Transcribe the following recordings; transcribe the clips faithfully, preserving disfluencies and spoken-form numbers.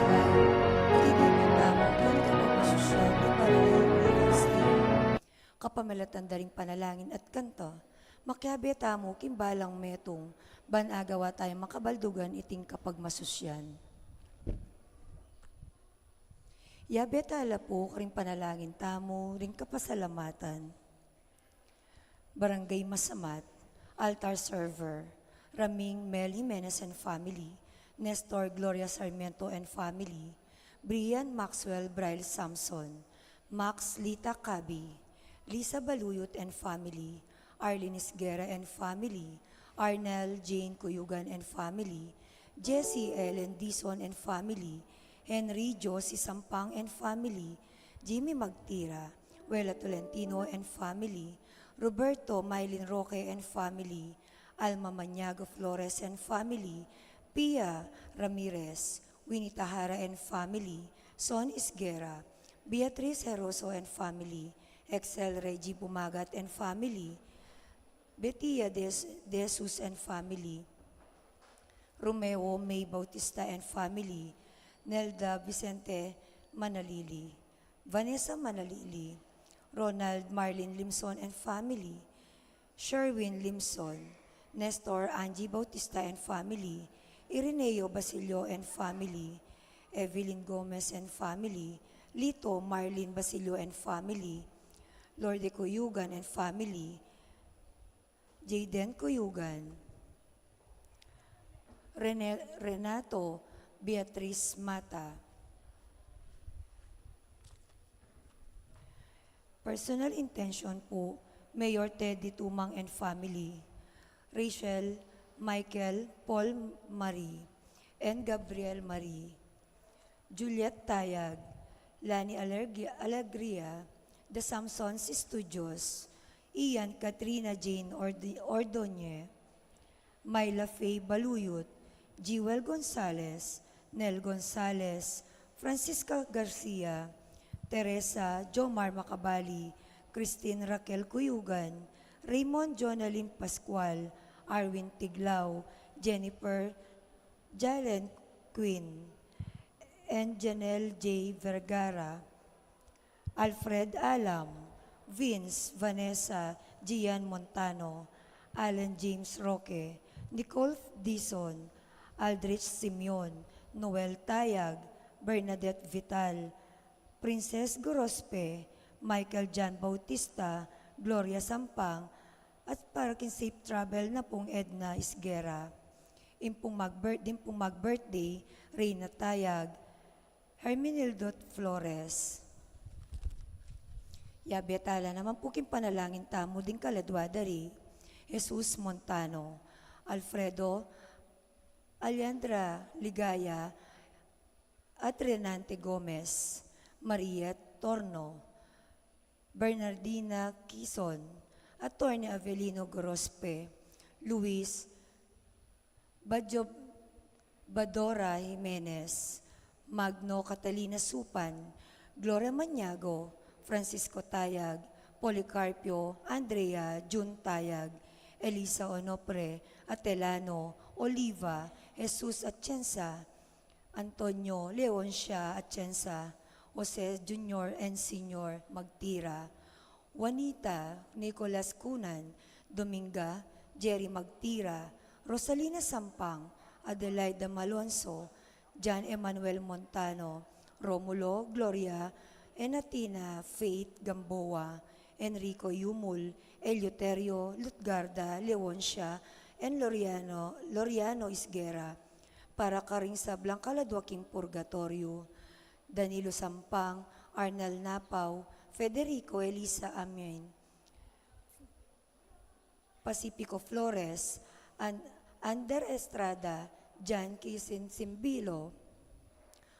Kaya, iti tamu king kapagmasusian ning Banal a Eucharistia. Kapamilatan da ring panalangin at kanta, makiabe tamu king balang metung, ban agawa tayang makabaldugan iting kapagmasusian. Yabe tala pu karing panalangin tamu ring kapasalamatan. Barangay Masamat, altar server, Raming Mel Jimenez and family, Nestor Gloria Sarmiento and family, Brian Maxwell Braille Samson, Max Lita Cabi, Lisa Baluyot and family, Arlene Isguera and family, Arnel Jane Cuyugan and family, Jesse Ellen Dizon and family, Henry Josie Sampang and family, Jimmy Magtira, Wela Tolentino and family, Roberto Mylene Roque and family, Alma Maniago Flores and family, Pia Ramirez, Winnie Tahara and family, Son Isguera, Beatriz Heroso and family, Excel Reggie Bumagat and family, Betia De, De Jesus and family, Romeo May Bautista and family, Nelda Vicente Manalili, Vanessa Manalili, Ronald Marlin Limson and family, Sherwin Limson, Nestor Angie Bautista and family, Irineo Basilio and family, Evelyn Gomez and family, Lito Marlin Basilio and family, Lorde Cuyugan and family, Jayden Cuyugan, Rene-, Renato Beatriz Mata. Personal intention pu, Mayor Teddy Tumang and family, Rachel Michael Paul Marie, and Gabriel Marie, Juliet Tayag, Lani Alergi-, Alegria, The Samsons Studios, Ian Katrina Jane Ordi-, Ordonez, Myla Faye Baluyot, Jewel Gonzalez, Nel Gonzalez, Francisca Garcia, Teresa Jomar Macabali, Christine Raquel Cuyugan, Raymond Jonalyn Pascual, Arwin Tiglao, Jennifer Jalen Queen, and Janelle J Vergara, Alfred Alam, Vince, Vanessa, Gian Montano, Alan James Roque, Nicole Dizon, Aldrich Simeon, Noel Tayag, Bernadette Vital, Princess Gorospe, Michael John Bautista, Gloria Sampang, at para king safe travel na pung Edna Isguera. Ing pung mag-birth-, ding pung mag-birthday, Reyna Tayag, Hermenildo Flores. Yabe tala naman pu king panalangin tamu ding kaladwa da ri Jesus Montano, Alfredo, Aliandra Ligaya, at Renante Gomez, Maria Torno, Bernardina Quizon, Attorney Avelino Gorospe, Luis Badjo-, Badora Jimenez, Magno Catalina Supan, Gloria Maniago, Francisco Tayag, Policarpio, Andrea, Jun Tayag, Elisa Onofre, Atelano, Oliva, Jesus Atienza, Antonio, Leoncia Atienza, Jose Junior and Senior Magtira, Juanita, Nicolas Cunan, Dominga, Jerry Magtira, Rosalina Sampang, Adelaida Malonzo, John Emmanuel Montano, Romulo, Gloria, Enatina, Faith Gamboa, Enrico Yumul, Eleuterio, Lutgarda, Leoncia, and Loriano, Loriano Isguera, para karing sablang kaladwa king purgatoryo, Danilo Sampang, Arnel Napao, Federico Elisa Amin, Pacifico Flores, An-, Ander Estrada, Jan Kisin Simbilo,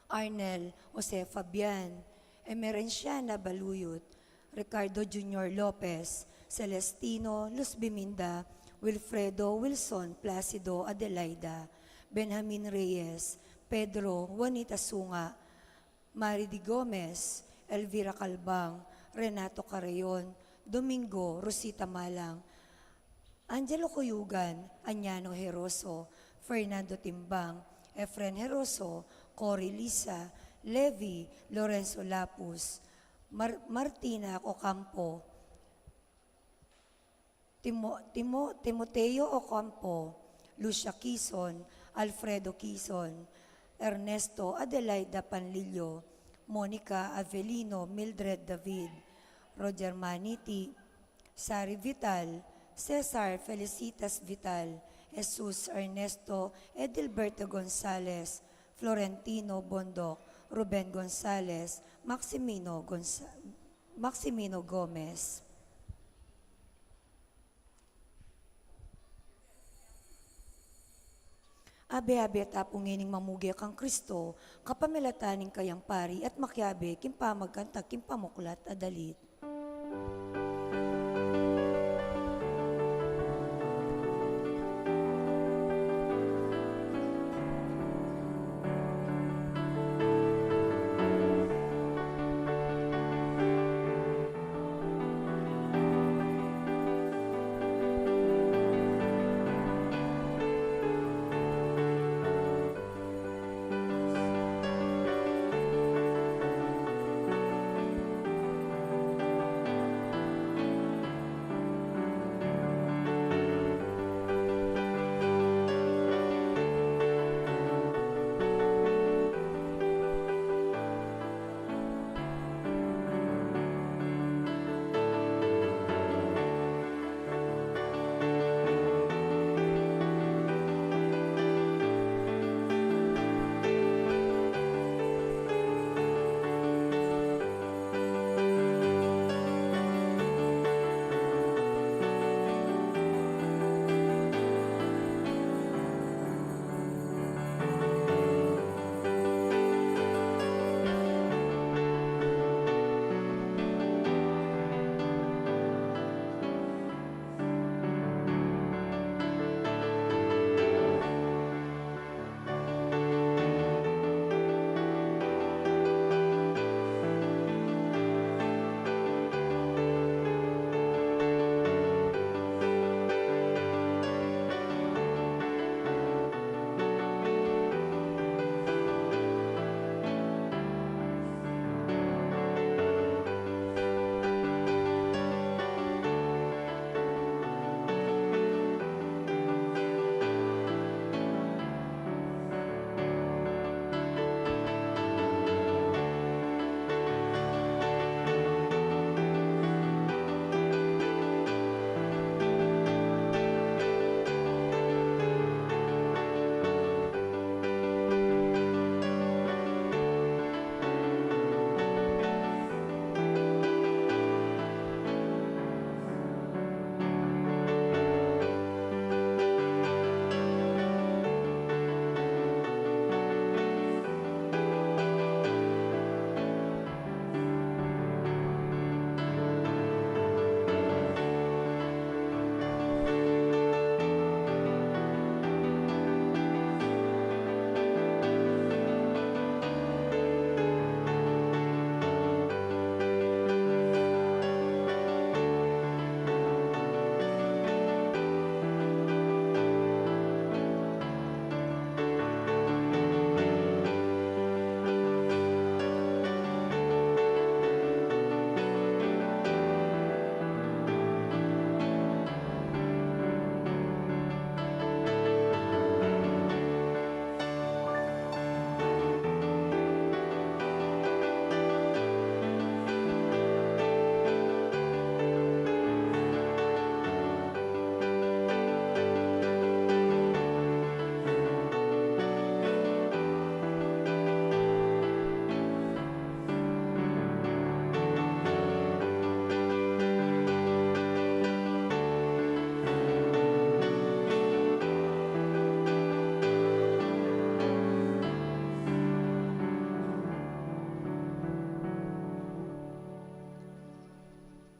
Arnel Jose Fabian, Emerenciana Baluyot, Ricardo Junior Lopez, Celestino Luz Biminda, Wilfredo Wilson Placido Adelaida, Benjamin Reyes, Pedro Juanita Sunga, Mari Di Gomez, Elvira Calbang, Renato Carreon, Domingo, Rosita Malang, Angelo Cuyugan, Anyano Heroso, Fernando Timbang, Efren Heroso, Cory Lisa, Levi, Lorenzo Lapus, Mar-, Martina Ocampo, Timo-, Timo-, Timoteo Ocampo, Lucia Quizon, Alfredo Quizon, Ernesto, Adelaida Panlilio, Monica Avelino, Mildred David, Roger Maniti, Sari Vital, Cesar Felicitas Vital, Jesus Ernesto, Edilberto Gonzalez, Florentino Bondoc, Ruben Gonzalez, Maximino Gonza-, Maximino Gomez. Abe-abe ta pu ngening mamuge kang Kristo, kapamilatan ning kayang pari at makiabe king pamagkantak king pamuklat a dalit.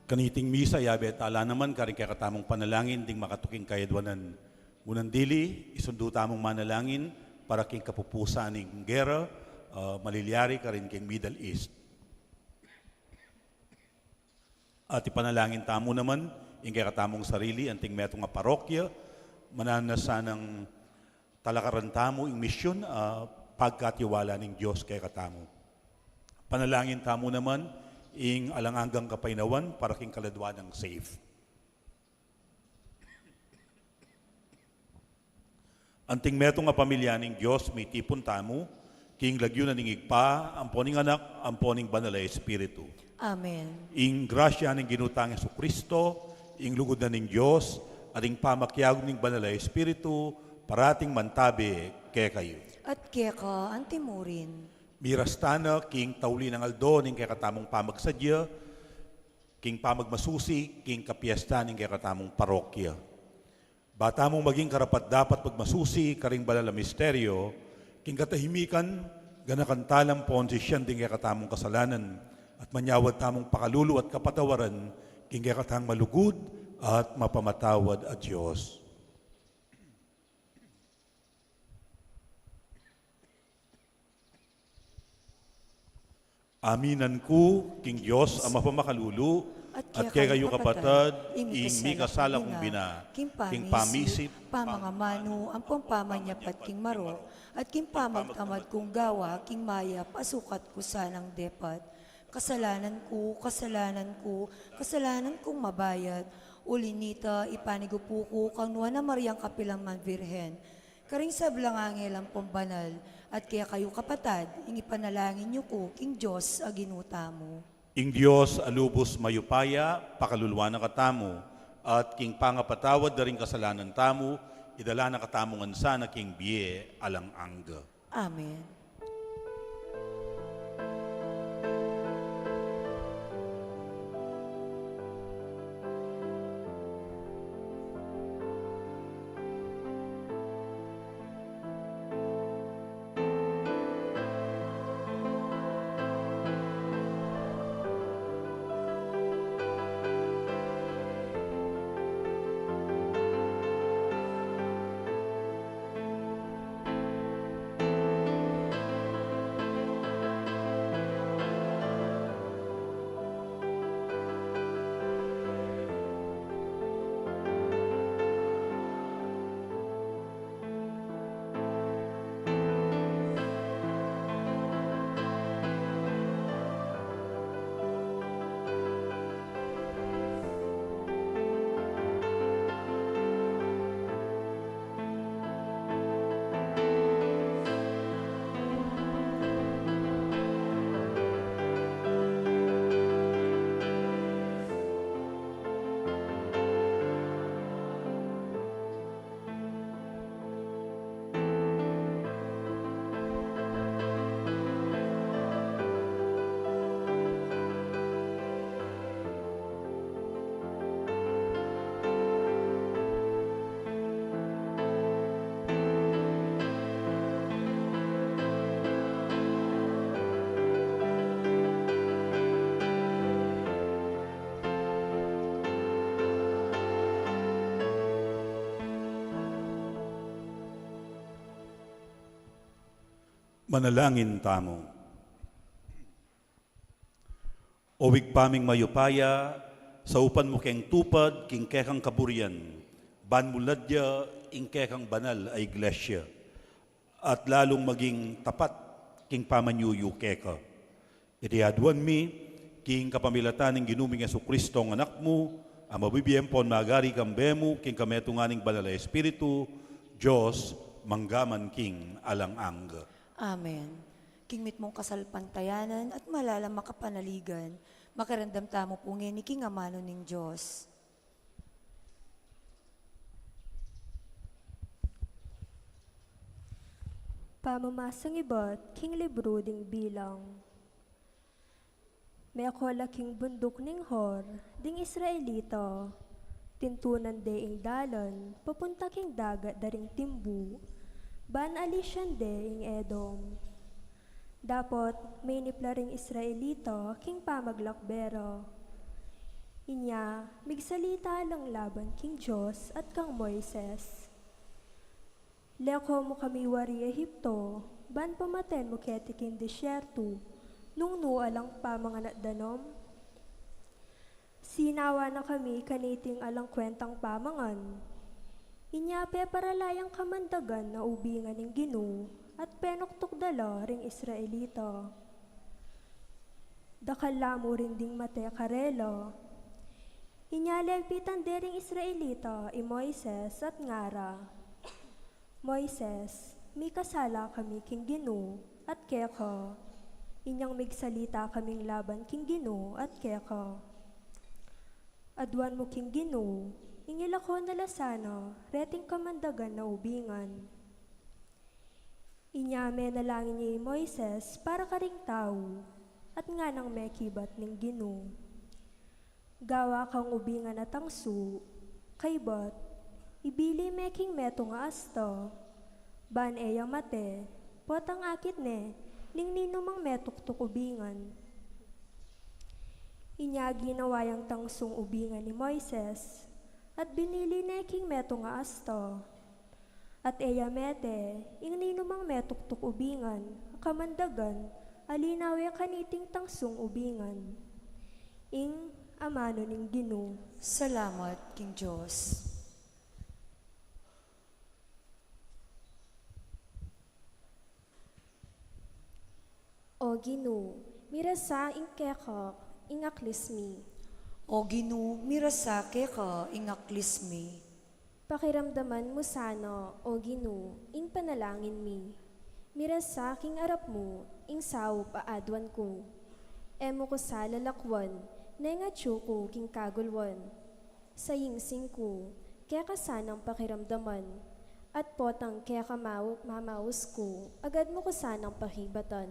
Kaniting misa, yabe tala naman karing kekatamung panalangin ding makatuking kayadwanan. Ngunang dili, isundu tamung manalangin para king kapupusan ning gera, ah, malilyari karin king Middle East. At ipanalangin tamu naman ing kekatamung sarili, anting metung a parokya, mananu na sanang talakaran tamu ing misyun, ah, pagkatiwala ning Dios kekatamu. Panalangin tamu naman ing alang anggang kapaynawan para king kaladwa nang safe. Anting metung a pamilya ning Dios, mitipun tamu king lagyu na ning Ibpa, ampo ning Anak, ampo ning Banal a Espiritu. Amen. Ing grasya ning Ginu tang Jesucristo, ing lugud na ning Dios, at ing pamakiagum ning Banal a Espiritu, parating mantabe kekayu. At keka antimurin. Miras tana king tauli nang aldo ning kekatamung pamagsadya, king pamagmasusi king kapiesta ning kekatamung parokya. Ba tamung maging karapat-dapat pagmasusi karing banal a misteryo, king katahimikan, ganakan tala ampon sisian ding kekatamung kasalanan, at manyawad tamung pakalulu at kapatawaran king kekatang malugud at mapamatawad a Dios. Aminan ku king Dios a mapamakalulu, at kekayu kapatad, ing mikasala kung bina, king pamisip, pamangamanu, ampong pamanyapat king maro, at king pamagtamad kung gawa king mayap a sukat ku sanang depat. Kasalanan ku, kasalanan ku, kasalanan kung mabayat. Uli nita, ipanigupu ku kang Nuan a Mariang kapilan man Virgen, karing sablang angel ampong banal, at kekayu kapatad, ing ipanalangin yu ku king Dios a Ginu tamu. Ing Dios a lubus mayupaya, pakaluluan na katamu, at king pangapatawad da ring kasalanan tamu, idala na katamu ngan sana king bie alang angga. Amen. Manalangin tamu. O Ibpa ming mayupaya, saupan mu keng tupad king kekang kaburian, ban mu ladya ing kekang banal a Iglesia, at lalung maging tapat king pamanyuyu keka. Iti aduan mi king kapamilatan ning Ginu ming Jesucristo, a Anak mu, a mabibie ampon magari kambe mu king kametungan ning Banal a Espiritu, Dios, mangga man king alang angga. Amen. King mitmung kasalpantayanan at malalam a kapanaligan, makiramdam tamu pu ngeni king amanu ning Dios. Pamamasang ibat king libru ding Bilang. Meko la king bunduk ning Hor ding Israelita, tintunan de ing dalan papunta king dagat da ring timbu, ban alisian de ing Edom. Dapot, mainip la ring Israelita king pamaglakbe ra. Inya, migsalita lang laban king Dios at kang Moises. Leko mu kami wari Egipto, ban pamaten mu keti king disyertu, nung nu alang pamangan at danum? Sinawa na kami kaniting alang kwentang pamangan. Inya peparala yang kamandagan a ubingan ning Ginu, at penuktuk da la ring Israelita. Dakal la mu rin ding mate karela. Inya lepitan de ring Israelita i Moises at ngara, "Moises, mikasala kami king Ginu at keka. Inyang migsalita kaming laban king Ginu at keka. Aduan mu king Ginu, ing ilako na la sana reting kamandagan a ubingan." Inya menalangin ya i Moises para karing tau, at nganang mekibat ning Ginu, "Gawa kang ubingan a tangsu, kaybat ibili me king metung a asta, ban e ya mate, potang akit ne ning ninumang metuktuk ubingan." Inya ginawa yang tangsung ubingan i Moises, at binili ne king metung a asta. At e ya mete ing ninumang metuktuk ubingan a kamandagan a linawe kaniting tangsung ubingan. Ing amanu ning Ginu. Salamat king Dios. O Ginu, mirasa ing keka ing aklis mi. O Ginu, mirasa keka ing aklis mi. Pakiramdaman mu sana, O Ginu, ing panalangin mi. Mirasa king arap mu ing saup a aduan ku. E mu ku sa lalakwan neng atyu ku king kagulwan. Sayingsing ku, keka sanang pakiramdaman, at potang keka mau-, mamaus ku, agad mu ku sanang pakibatan.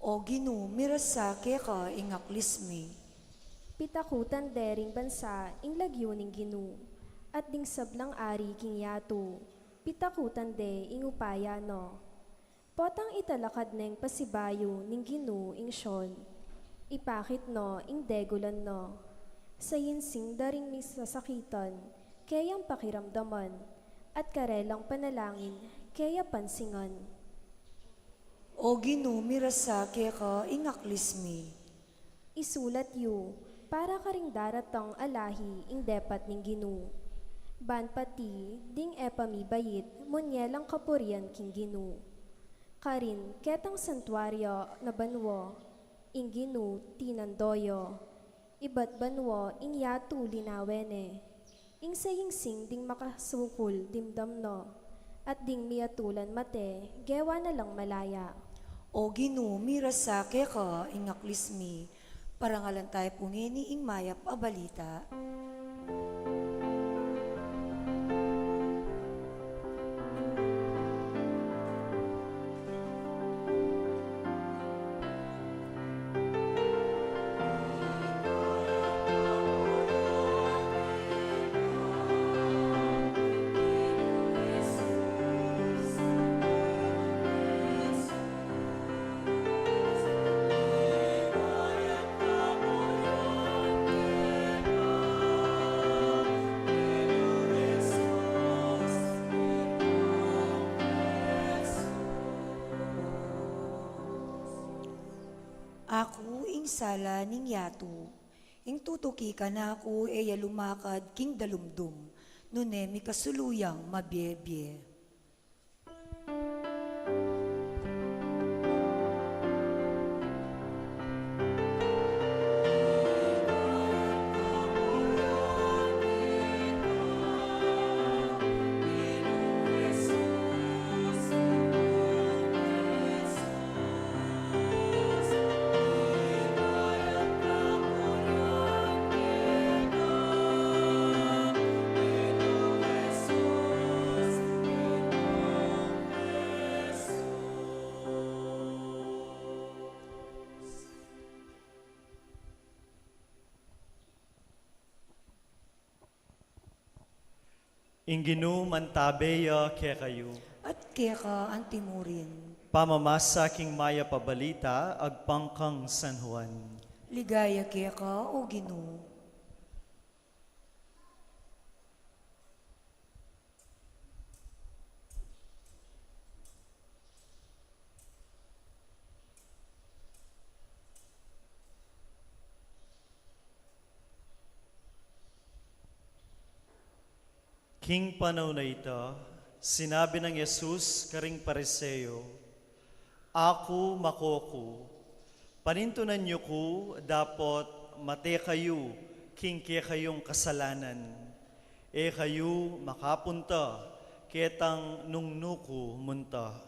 O Ginu, mirasa keka ing aklis mi. Pitakutan de ring bansa ing lagyu ning Ginu, at ding sablang ari king yatu, pitakutan de ing upaya na. Potang italakad neng pasibayu ning Ginu ing Sion, ipakit no ing degulan na. Sayingsing da ring misasakitan, keyang pakiramdaman, at karelang panalangin, keya pansingan. O Ginu, mirasa keka ing aklis mi. Isulat yu para karing daratang a lahi ing depat ning Ginu. Ban pati ding e pa mibait, munye lang kapurian king Ginu. Karin ketang santuaryo na banua, ing Ginu tinando ya. Ibat banua ing yatu linawe ne. Ing sayingsing ding makasukul dimdam na, at ding miyatulan mate, gewa na lang malaya. O Ginu, mirasa keka ing aklis mi, parangalan tayu pu ngeni ing mayap a balita. Aku ing sala ning yatu, ing tutuki kanaku e ya lumakad king dalumdum, nune mikasulu yang mabie-bie. Ing Ginu mantabe ya kekayu. At keka anti mu rin. Pamamasa king mayap a balita agpang kang San Juan. Ligaya keka, O Ginu. King panaun a ita, sinabi nang Jesus karing Pariseo, Aku makoku, panintunan yu ku dapot mate kayu king kekayung kasalanan, e kayu makapunta ketang nung nu ku munta.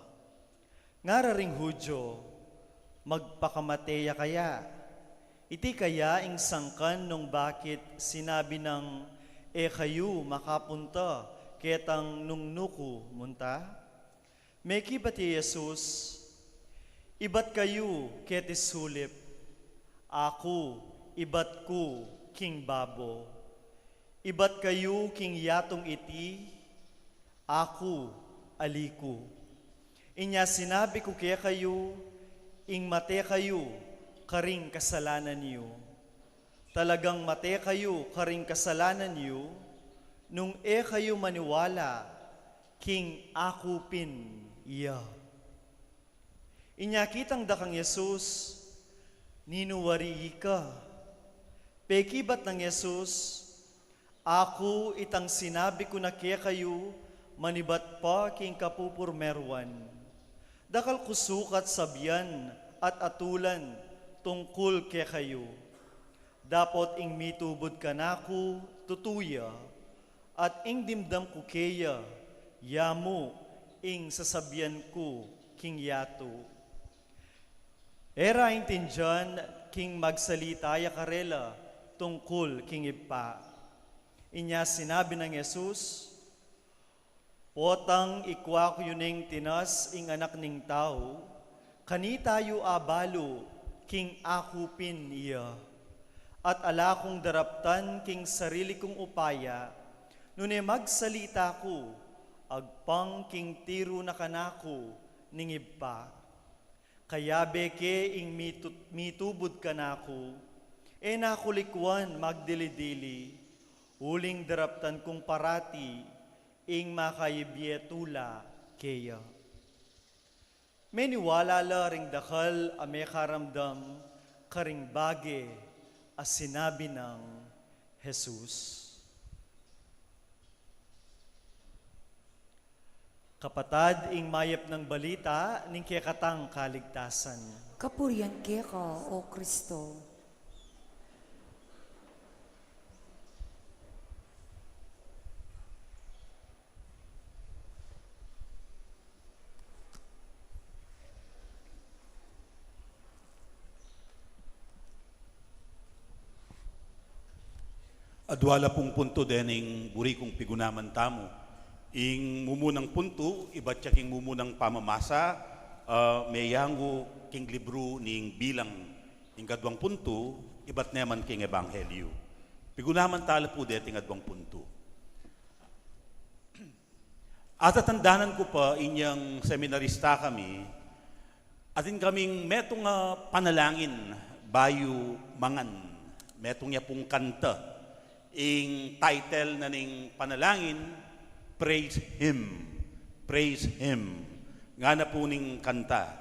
Ngara ring Judio, magpakamate ya kaya? Iti kaya ing sangkan nung bakit sinabi nang e kayu makapunta ketang nung nu ku munta? Mekibat ya i Jesus, ibat kayu keti sulip, aku ibat ku king babo. Ibat kayu king yatung iti, aku ali ku. Inya sinabi ku kekayu, ing mate kayu karing kasalanan yu. Talagang mate kayu karing kasalanan yu, nung e kayu maniwala king aku pin ya. Inya kitang da kang Jesus, ninu wari ika? Pekibat nang Jesus, aku itang sinabi ku na kekayu, manibat pa king kapupurmeruan. Dakal ku sukat sabian at atulan tungkul kekayu. Dapot ing mitubud kanaku, tutu ya, at ing dimdam ku keya, ya mu ing sasabian ku king yatu. E ra aintindian king magsalita ya karela tungkul king Ibpa. Inya sinabi nang Jesus, potang ikua ku yu neng tinas ing Anak ning Tau, kanita yu abalu king aku pin ya. At ala kung daraptan king sarili kung upaya, nune magsalita ku, agpang king tiru na kanaku ning Ibpa. Kayabe ke ing mitu-, mitubud kanaku, e na ku likuan magdili-dili, uling daraptan kung parati ing makaibie tula keya. Meniwala la ring dakal a mekaramdam karing bage a sinabi nang Jesus. Kapatad, ing mayap nang balita ning kekatang kaligtasan. Kapurian keka, O Kristo. Adwa la pung puntu dening buri kung pigunaman tamu. Ing mumunang puntu, ibat ya king mumunang pamamasa, ah, meyangu king libru ning Bilang. Ing kaduang puntu, ibat ne man king Ebanghelyu. Pigunaman tala pu deting aduang puntu. Atatandanan ku pa inyang seminarista kami, atin kaming metung a panalangin bayu mangan. Metung ya pung kanta. Ing title na ning panalangin, Praise Him. Praise Him. Ngana pu ning kanta.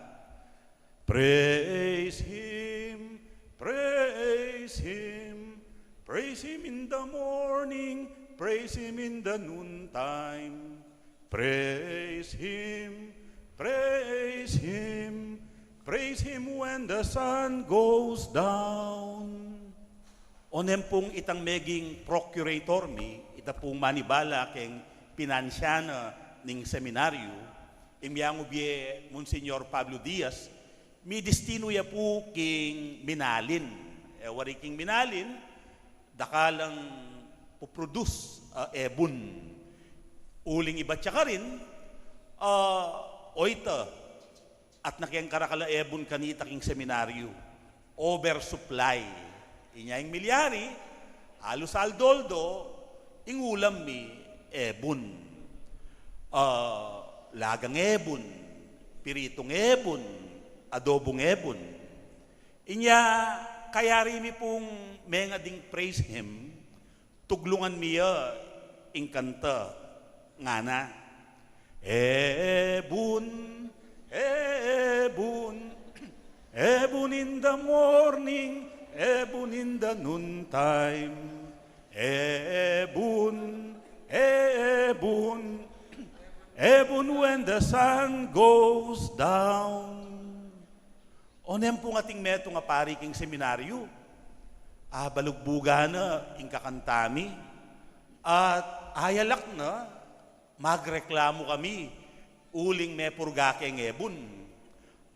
Praise Him, praise Him, praise Him in the morning, praise Him in the noontime. Praise Him, praise Him, praise Him when the sun goes down. Onem pung itang meging procurator mi, ita pung manibala keng pinansya na ning seminaryu, ing miyangu bie Monsignor Pablo Diaz, midistinu ya pu king minalin. E wari king minalin, dakal lang puproduce, ah, ebun. Uling ibat ya karin, ah, oita, at na keng karakal a ebun kanita king seminaryu. Oversupply. Inya ing milyari, alus aldo-aldo, ing ulam mi ebun. Ah, lagang ebun, piritung ebun, adobung ebun. Inya, kayari mi pung menga ding praise hymn, tuglungan mi ya ing kanta, ngana. Ebun, ebun, ebun in the morning, ebun in the noontime. Ebun, ebun, ebun when the sun goes down. Onen pung ating metung a pari king seminaryu, abalugbugan na ing kakanta mi, at ayalak na, magreklamu kami, uling mepurga keng ebun.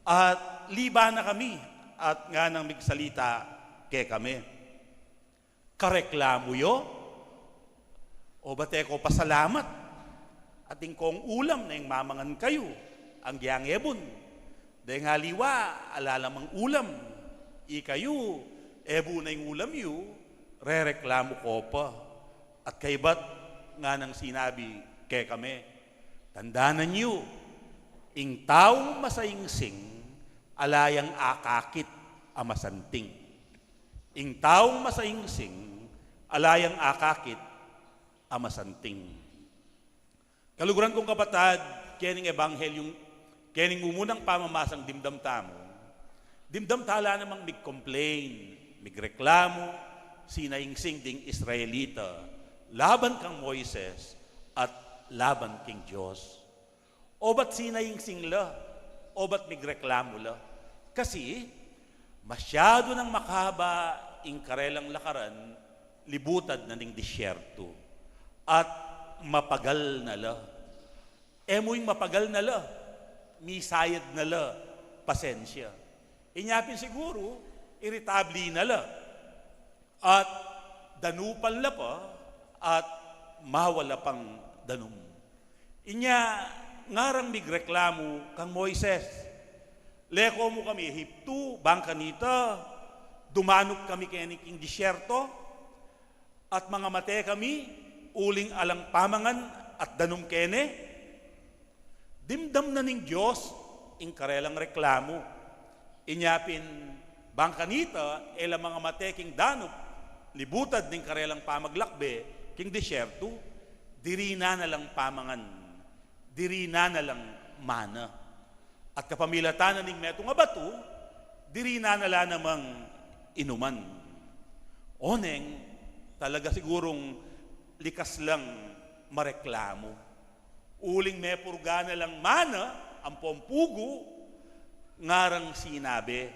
At liban na kami, at nganang migsalita kekami. Kareklamu yu? O bate ko pasalamat? Atin kong ulam na ing mamangan kayu, anggyang ebun. Deng aliwa, ala la mang ulam. Ikayu, ebun na ing ulam yu, rereklamu ko pa. At kaybat nganang sinabi kekami, tandanan yu, ing taung masaingsing, ala yang akakit a masanting. Ing taung masaingsing, ala yang akakit a masanting. Kaluguran kung kapatad, kening ebanghelyung, kening mumunang pamamasang dimdam tamu, dimdam tala namang mig-complain, migreklamu, sinaingsing ding Israelita, laban kang Moises, at laban king Dios. O ba't sinaingsing la? O ba't migreklamu la? Kasi, masyadu nang makahaba ing karelang lakaran, libutad na ning disyertu. At mapagal na la. E mu ing mapagal na la, misayad na la, pasensya. Inya pin siguru, iritabli na la. At danupan la pa, at mawala pang danum. Inya ngarang migreklamu kang Moises, leko mu kami Ehiptu, bang kanita, dumanup kami keni king disyerto, at mangamate kami, uling alang pamangan at danum kene. Dimdam na ning Dios ing karelang reklamu. Inya pin, bang kanita, e la mangamate king danup, libutad ning karelang pamaglakbe king disyertu, dirinan na lang pamangan, dirinan na lang mana. At kapamilatan na ning metung a batu, dirinan na la namang inuman. Oneng, talaga sigurung likas lang mareklamu. Uling mepurga na lang mana ampong pugu, ngarang sinabi,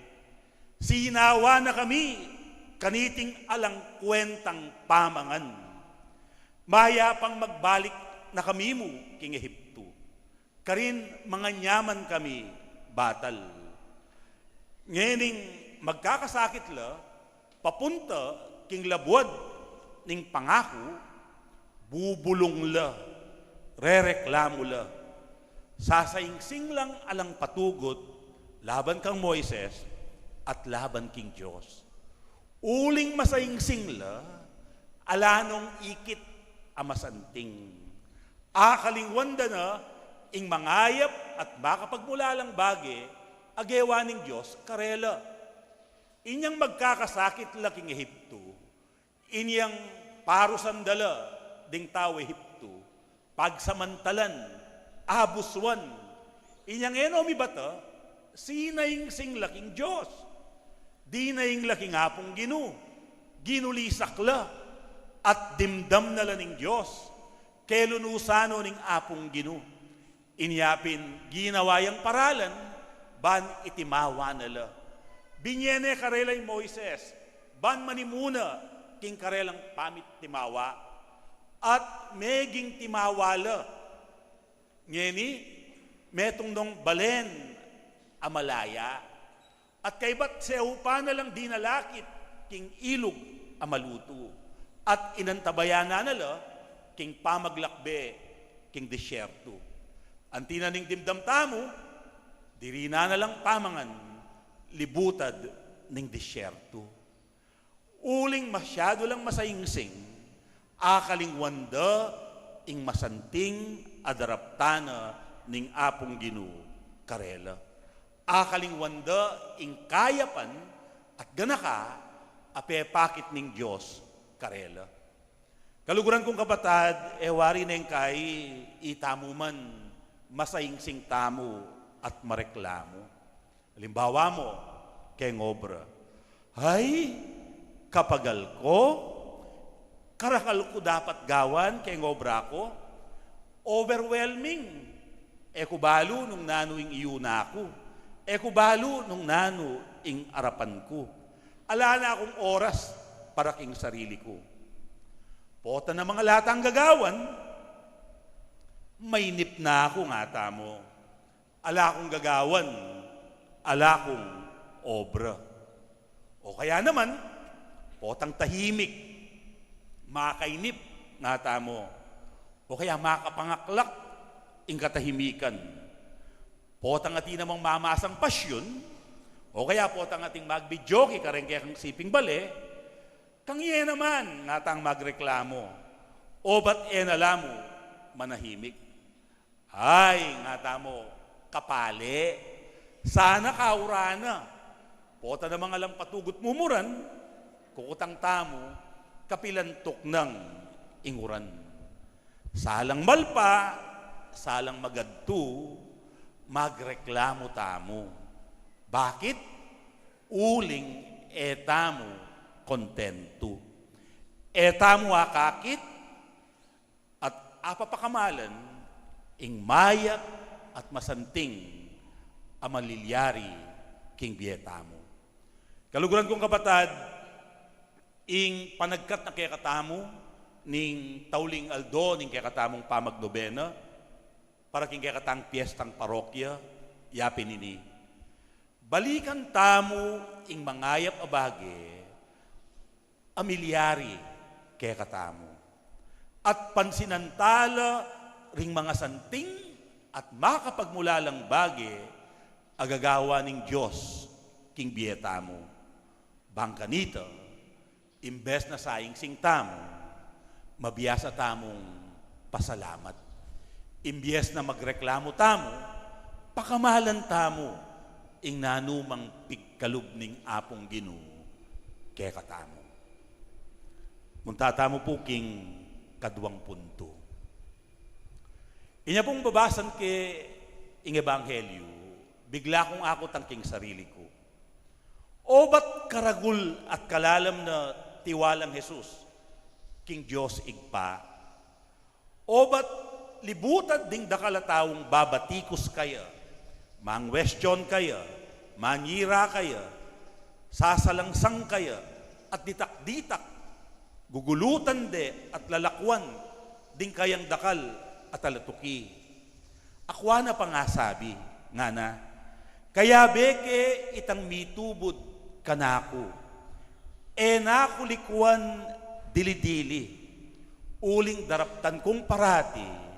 sinawa na kami kaniting alang kwentang pamangan. Mayapang magbalik na kami mu king Ehiptu. Karin manganyaman kami batal. Ngening magkakasakit la, papunta king labuad ning pangaku, bubulung la, rereklamu la, sasaingsing lang alang patugut laban kang Moises at laban king Dios. Uling masaingsing la, ala nong ikit a masanting. Akalingwan da na ing mangayap at makapagmulalang bage a gewa ning Dios karela. Inyang magkakasakit la king Ehiptu, inyang parusan da la ding tau Ehiptu, pagsamantalan, abuswan. Inyang e no mibata, sinaingsing la king Dios. Dinaing la king Apung Ginu, ginulisak la, at dimdam na la ning Dios, kelunusan no ning Apung Ginu. Inya pin ginawa yang paralan, ban itimawa na la. Binye ne karela i Moises, ban manimuna king karelang pamitimawa, at meging timawa la. Ngeni, metung nong balen a malaya, at kaybat sehupan na lang dinalakit king ilug a malutu, at inantabayanan na la king pamaglakbe king disyertu. Anti na ning dimdam tamu, dirinan na lang pamangan, libutad ning disyertu. Uling masyadu lang masaingsing, akalingwan da ing masanting a daraptan na ning Apung Ginu karela. Akalingwan da ing kayapan at ganaka a pepakit ning Dios karela. Kaluguran kung kapatad, e wari neng kai itamu man masaingsing tamu at mareklamu. Alimbawa mu, keng obra. Ay, kapagal ku, karakal ku dapat gawan keng obra ku. Overwhelming. E ku balu nung nanu ing iyuna ku. E ku balu nung nanu ing arapan ku. Ala na kung oras para king sarili ku. Pota namang ala tang gagawan, mainip na ku, ngatamu. Ala kung gagawan, ala kung obra. O kaya naman, potang tahimik, makainip, ngatamu. O kaya makapangaklak ing katahimikan. Potang atin namang mamasang pasyun, o kaya potang atin magbidyuki kareng kekang siping bale, kang ye naman ngatang magreklamu, o bat e na la mu manahimik. Ay, ngatamu, kapale, sana kaurana. Pota namang alang patugut mumuran, kukutang tamu, kapilan tuknang ing uran. Salang malpa, salang magadtu, magreklamu tamu. Bakit? Uling e tamu kontentu. E tamu akakit at apapakamalan ing mayap at masanting a malilyari king bie tamu. Kaluguran kung kapatad, ing panagkat na kekatamu ning tauling aldo ning kekatamung pamagnobena para king kekatang piestang parokya, yapin ini. Balikan tamu ing mangayap a bage a milyari kekatamu, at pansinan tala ring mangasanting at makapagmulalang bage a gagawa ning Dios king bie tamu. Bang kanita, imbes na saingsing tamu, mabiasa tamung pasalamat. Imbes na magreklamu tamu, pakamalan tamu ing nanumang pigkalub ning Apung Ginu kekatamu. Munta tamu pu king kaduang puntu. Inya pung babasan ke ing Ebanghelyu, bigla kung akutang king sarili ku. O ba't karagul at kalalam na tiwalang Jesus king Dios Ibpa? O ba't libutan ding dakal a taung babatikus kaya, mangwestiyon kaya, manyira kaya, sasalangsang kaya, at ditak-ditak, gugulutan de at lalakwan ding kayang dakal a talatuki? Akua na pangasabi, ngana, kayabe ke itang mitubud kanaku, e na ku likuan dili-dili, uling daraptan kung parati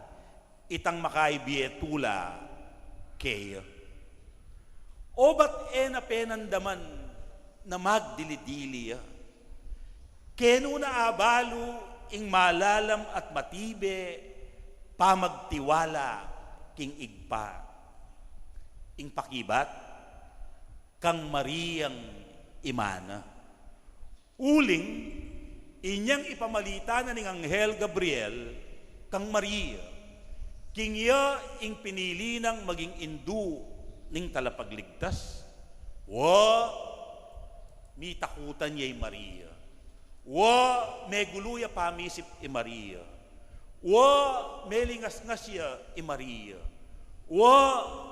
itang makaibie tula keya. O ba't e na penandaman na magdili-dili ya? Kenu na abalu ing malalam at matibe pamagtiwala king Ibpa. Ing pakibat, kang Mariang ima na. Uling, inyang ipamalita na ning anghel Gabriel kang Maria, king iya ing pinili nang maging indu ning Talapagligtas. Wa, mitakutan ya i Maria. Wa, megulu ya pamisip i Maria. Wa, melingasngas ya i Maria. Wa,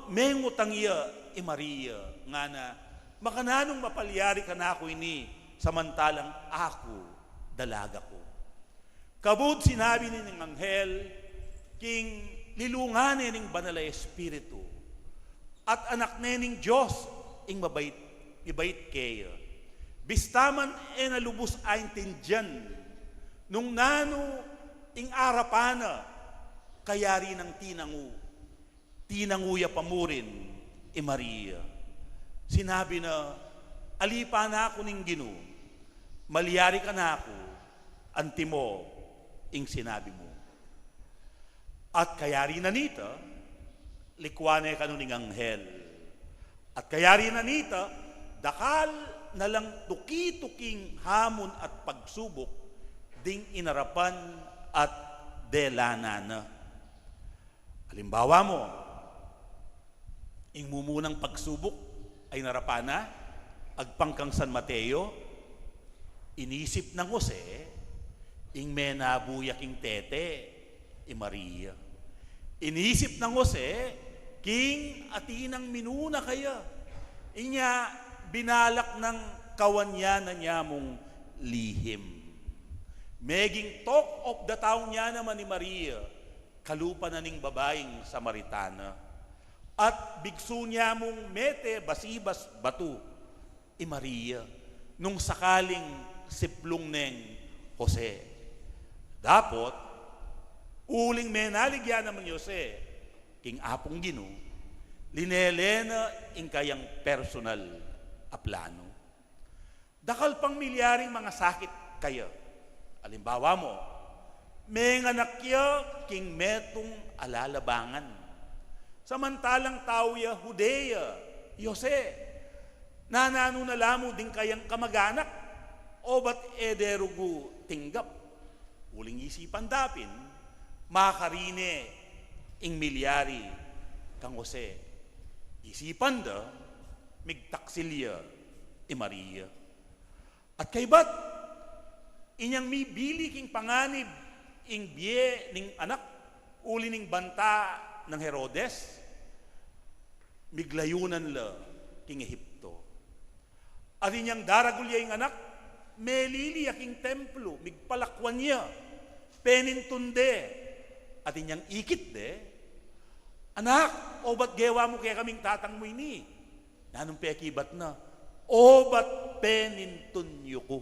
mengutang ya i Maria. Ngana, makananung mapalyari kanaku ini, samantalang aku, dalaga ku? Kabud sinabi ne ning anghel, king lilungan ne ning Banal a Espiritu, at anak ne ning Dios ing mabait, mibait keya. Bista man e na lubus aintindian nung nanu ing arapan na, kayari nang tinangu. Tinangu ya pa murin i Maria. Sinabi na, ali pa naku ning Ginu, malyari kanaku, antimo ing sinabi mu. At kayari na nita, likuan ne kanu ning anghel. At kayari na nita, dakal na lang tuki-tuking hamon at pagsubuk ding inarapan at delanan na. Alimbawa mu, ing mumunang pagsubuk a inarapan na, agpang kang San Mateo, inisip nang Jose, ing menabu ya king tete, i Maria. Inisip nang Jose, king atin nang minuna kaya. Inya, Binalak nang kawan ya na niamung lihim. Meging talk of the town ya naman i Maria, kalupa na ning babaing Samaritana. At bigsu niamung mete basibas batu i Maria, nung sakaling siplung neng Jose. Dapot, uling menalig ya naman i Jose king Apung Ginu, linele na ing kayang personal a planu. Dakal pang milyaring mangasakit kaya. Alimbawa mu, menganak ya king metung a lalabangan. Samantalang tau ya Judea, i Jose, nananu na la mu ding kayang kamaganak, obat e de rugu tinggap. Uling isipan da pin, makarine ing milyari kang Jose. Isipan da, migtaksil ya i Maria. At kaybat, inyang mibili king panganib ing bie ning anak, uli ning banta nang Herodes, miglayunan la king Ehipto. At inyang daragul ya ing anak, melili ya king templo, migpalakwan ya, penintun de, at inyang ikit de, "Anak, obat gewa mu kekaming tatang mu ini?" Nanung pekibat na, "Obat penintun yu ku."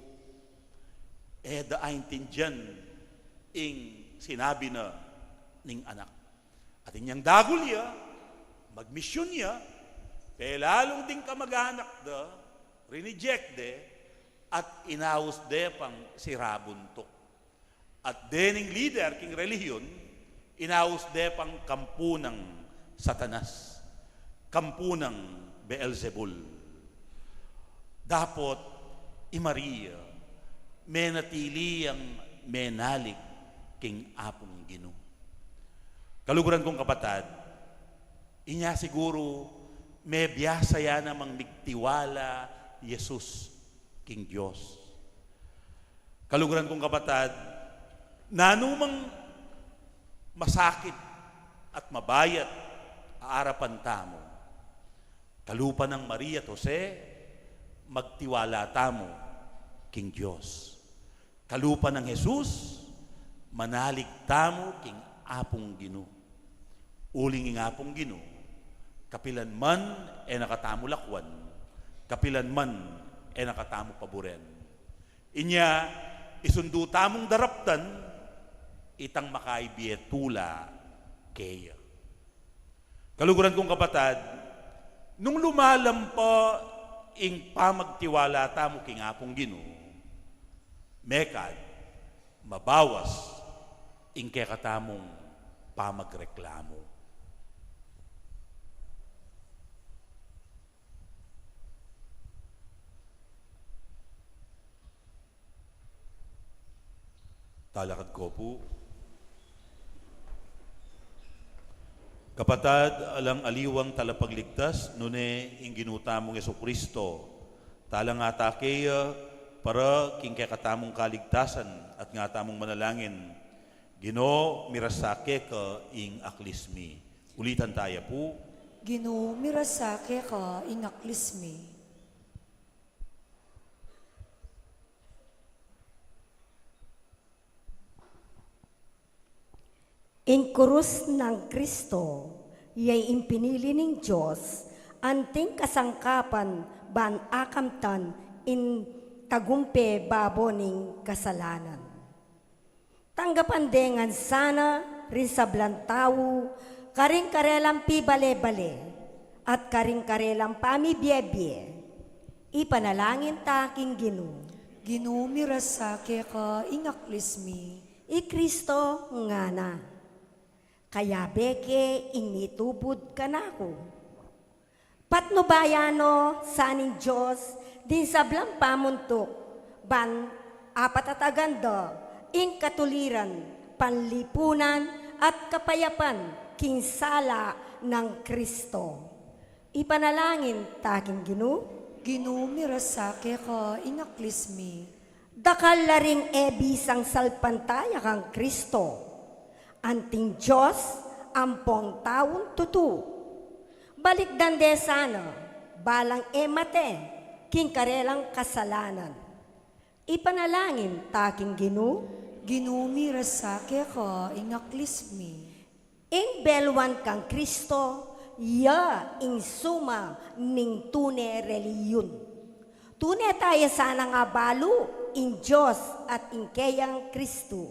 E da aintindian ing sinabi na ning anak. At inyang dagul ya, magmisyun ya, pelalung ding kamaganak da, rineject de, at inaus de pang sira buntuk. At dening lider king relihiyon, inaus de pang kampu nang Satanas, kampu nang Beelzebul. Dapot i Maria, menatili yang menalig king Apung Ginu. Kaluguran kung kapatad, inya siguru mebiasa ya namang migtiwala i Jesus king Dios. Kaluguran kung kapatad, nanu mang masakit at mabayat a arapan tamu, kalupa nang Maria at Jose, magtiwala tamu king Dios. Kalupa nang Jesus, manalig tamu king Apung Ginu. Uling ing Apung Ginu, kapilan man e na katamu lakwan, kapilan man e na katamu paburen. Inya, isundu tamung daraptan itang makaibie tula keya. Kaluguran kung kapatad, nung lumalampa ing pamagtiwala tamu king Apung Ginu, mekad mabawas ing kekatamung pamagreklamu. Talakad ko pu. Kapatad, alang aliwang talapagligtas, nune ing Ginu tamung Jesucristo, talang ata keya para king kekatamung kaligtasan at nga tamung manalangin, Ginu, mirasa keka ing aklis mi. Ulitan taya pu. Ginu, mirasa keka ing aklis mi. Ing kurus nang Kristo, ya ing pinili ning Dios, anting kasangkapan ban akamtan ing tagumpe babo ning kasalanan. Tanggapan de ngan sana ring sablang tau, karing karelang pibale-bale, at karing karelang pamibiebie. Ipanalangin ta king Ginu. Ginu, mirasa keka ing aklis mi. I Kristo ngana, kayabe ke ing mitubud kanaku. Patnubayan no sa ning Dios ding sablang pamuntuk, ban apatatagan da ing katuliran, panlipunan, at kapayapan king sala nang Kristo. Ipanalangin ta king Ginu. Ginu, mirasa keka ing aklis mi. Dakal la ring e bisang salpantaya kang Kristo. Anting Dios ampong taung tutu. Balikdan de sana, balang e mate, king karelang kasalanan. Ipanalangin ta king Ginu. Ginu, miras sa keka ing aklis mi. Ing belwan kang Kristo, ya ing suma ning tune reliyun. Tune ta ya sanang abalu ing Dios at ing keyang Kristu.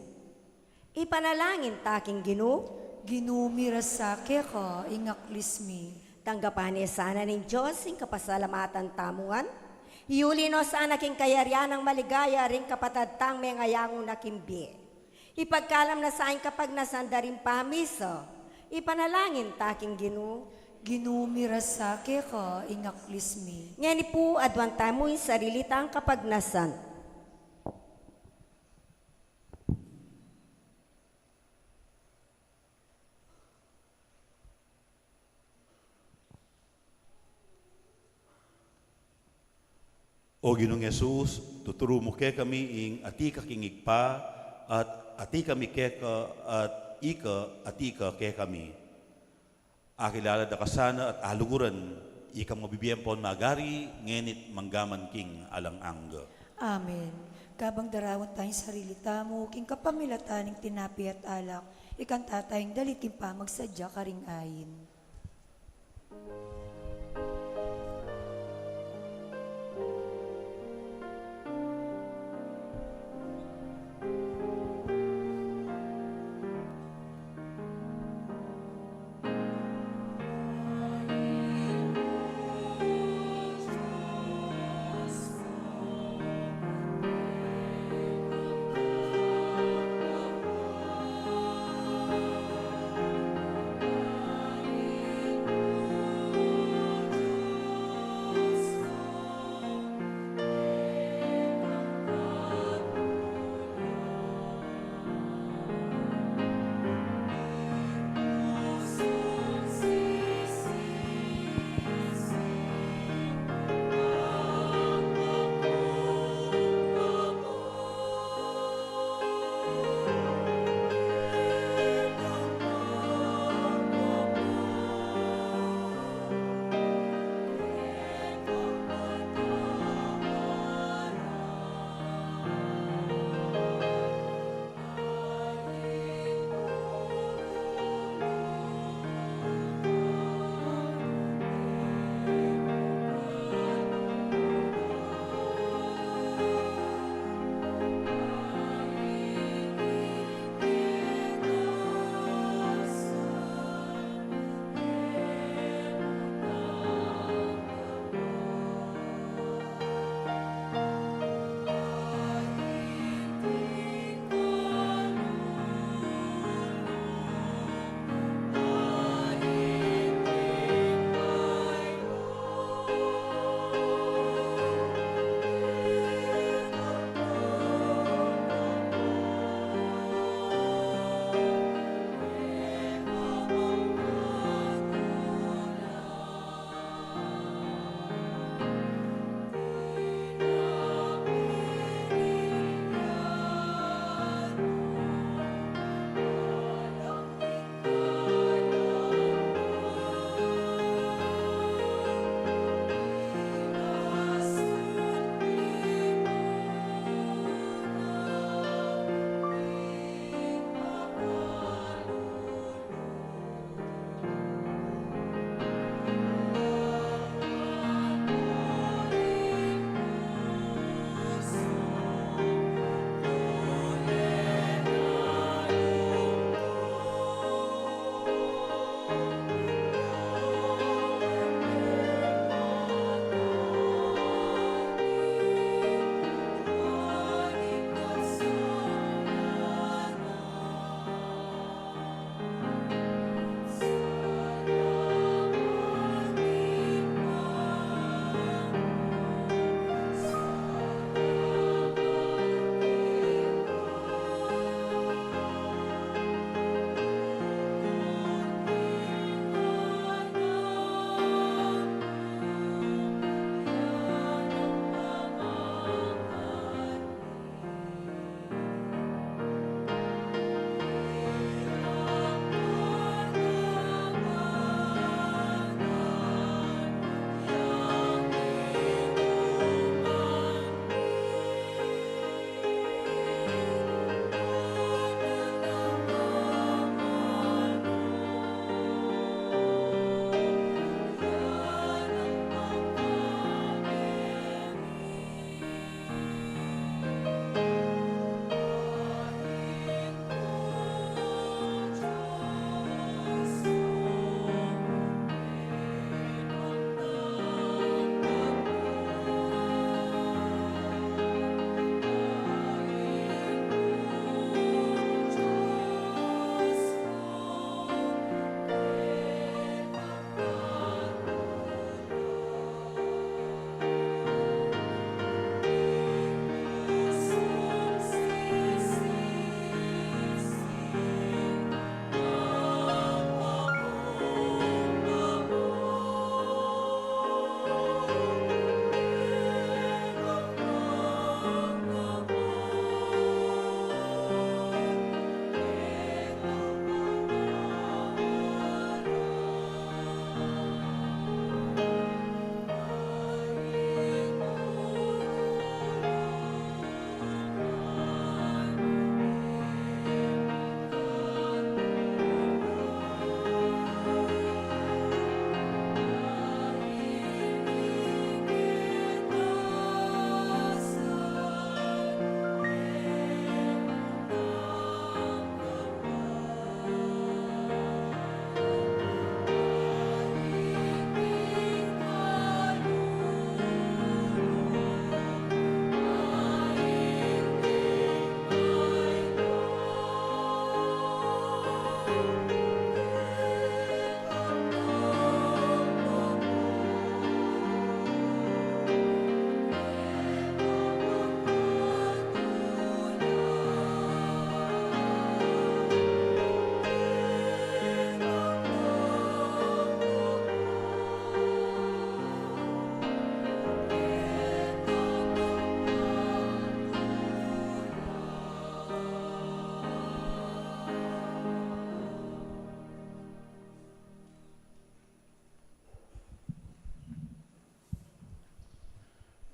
Ipanalangin ta king Ginu. Ginu, miras sa keka ing aklis mi. Tanggapan ne sana ning Dios ing kapasalamatan tamu ngan. Iuli no sana king kayarian nang maligaya ring kapatad tang mengayangu na king bie. Ipagkalam na sa ing kapagnasan da ring pamisa. Ipanalangin ta king Ginu. Ginu, miras sa keka ing aklis mi. Ngeni pu, aduan tamu ing sarili tang kapagnasan. O Ginung Jesus, tuturu mu kekami ing atiu ka king Ibpa, at atiu kami keka, at ika atiu ka kekami. Akilala da ka sana at aluguran, ikang mabibie ampon magari, ngeni't mangga man king alang angga. Amen. Kabang darawan taya ing sarili tamu king kapamilatan ning tinape at alak, ikanta taya ing dalit king pamagsadya karing ain.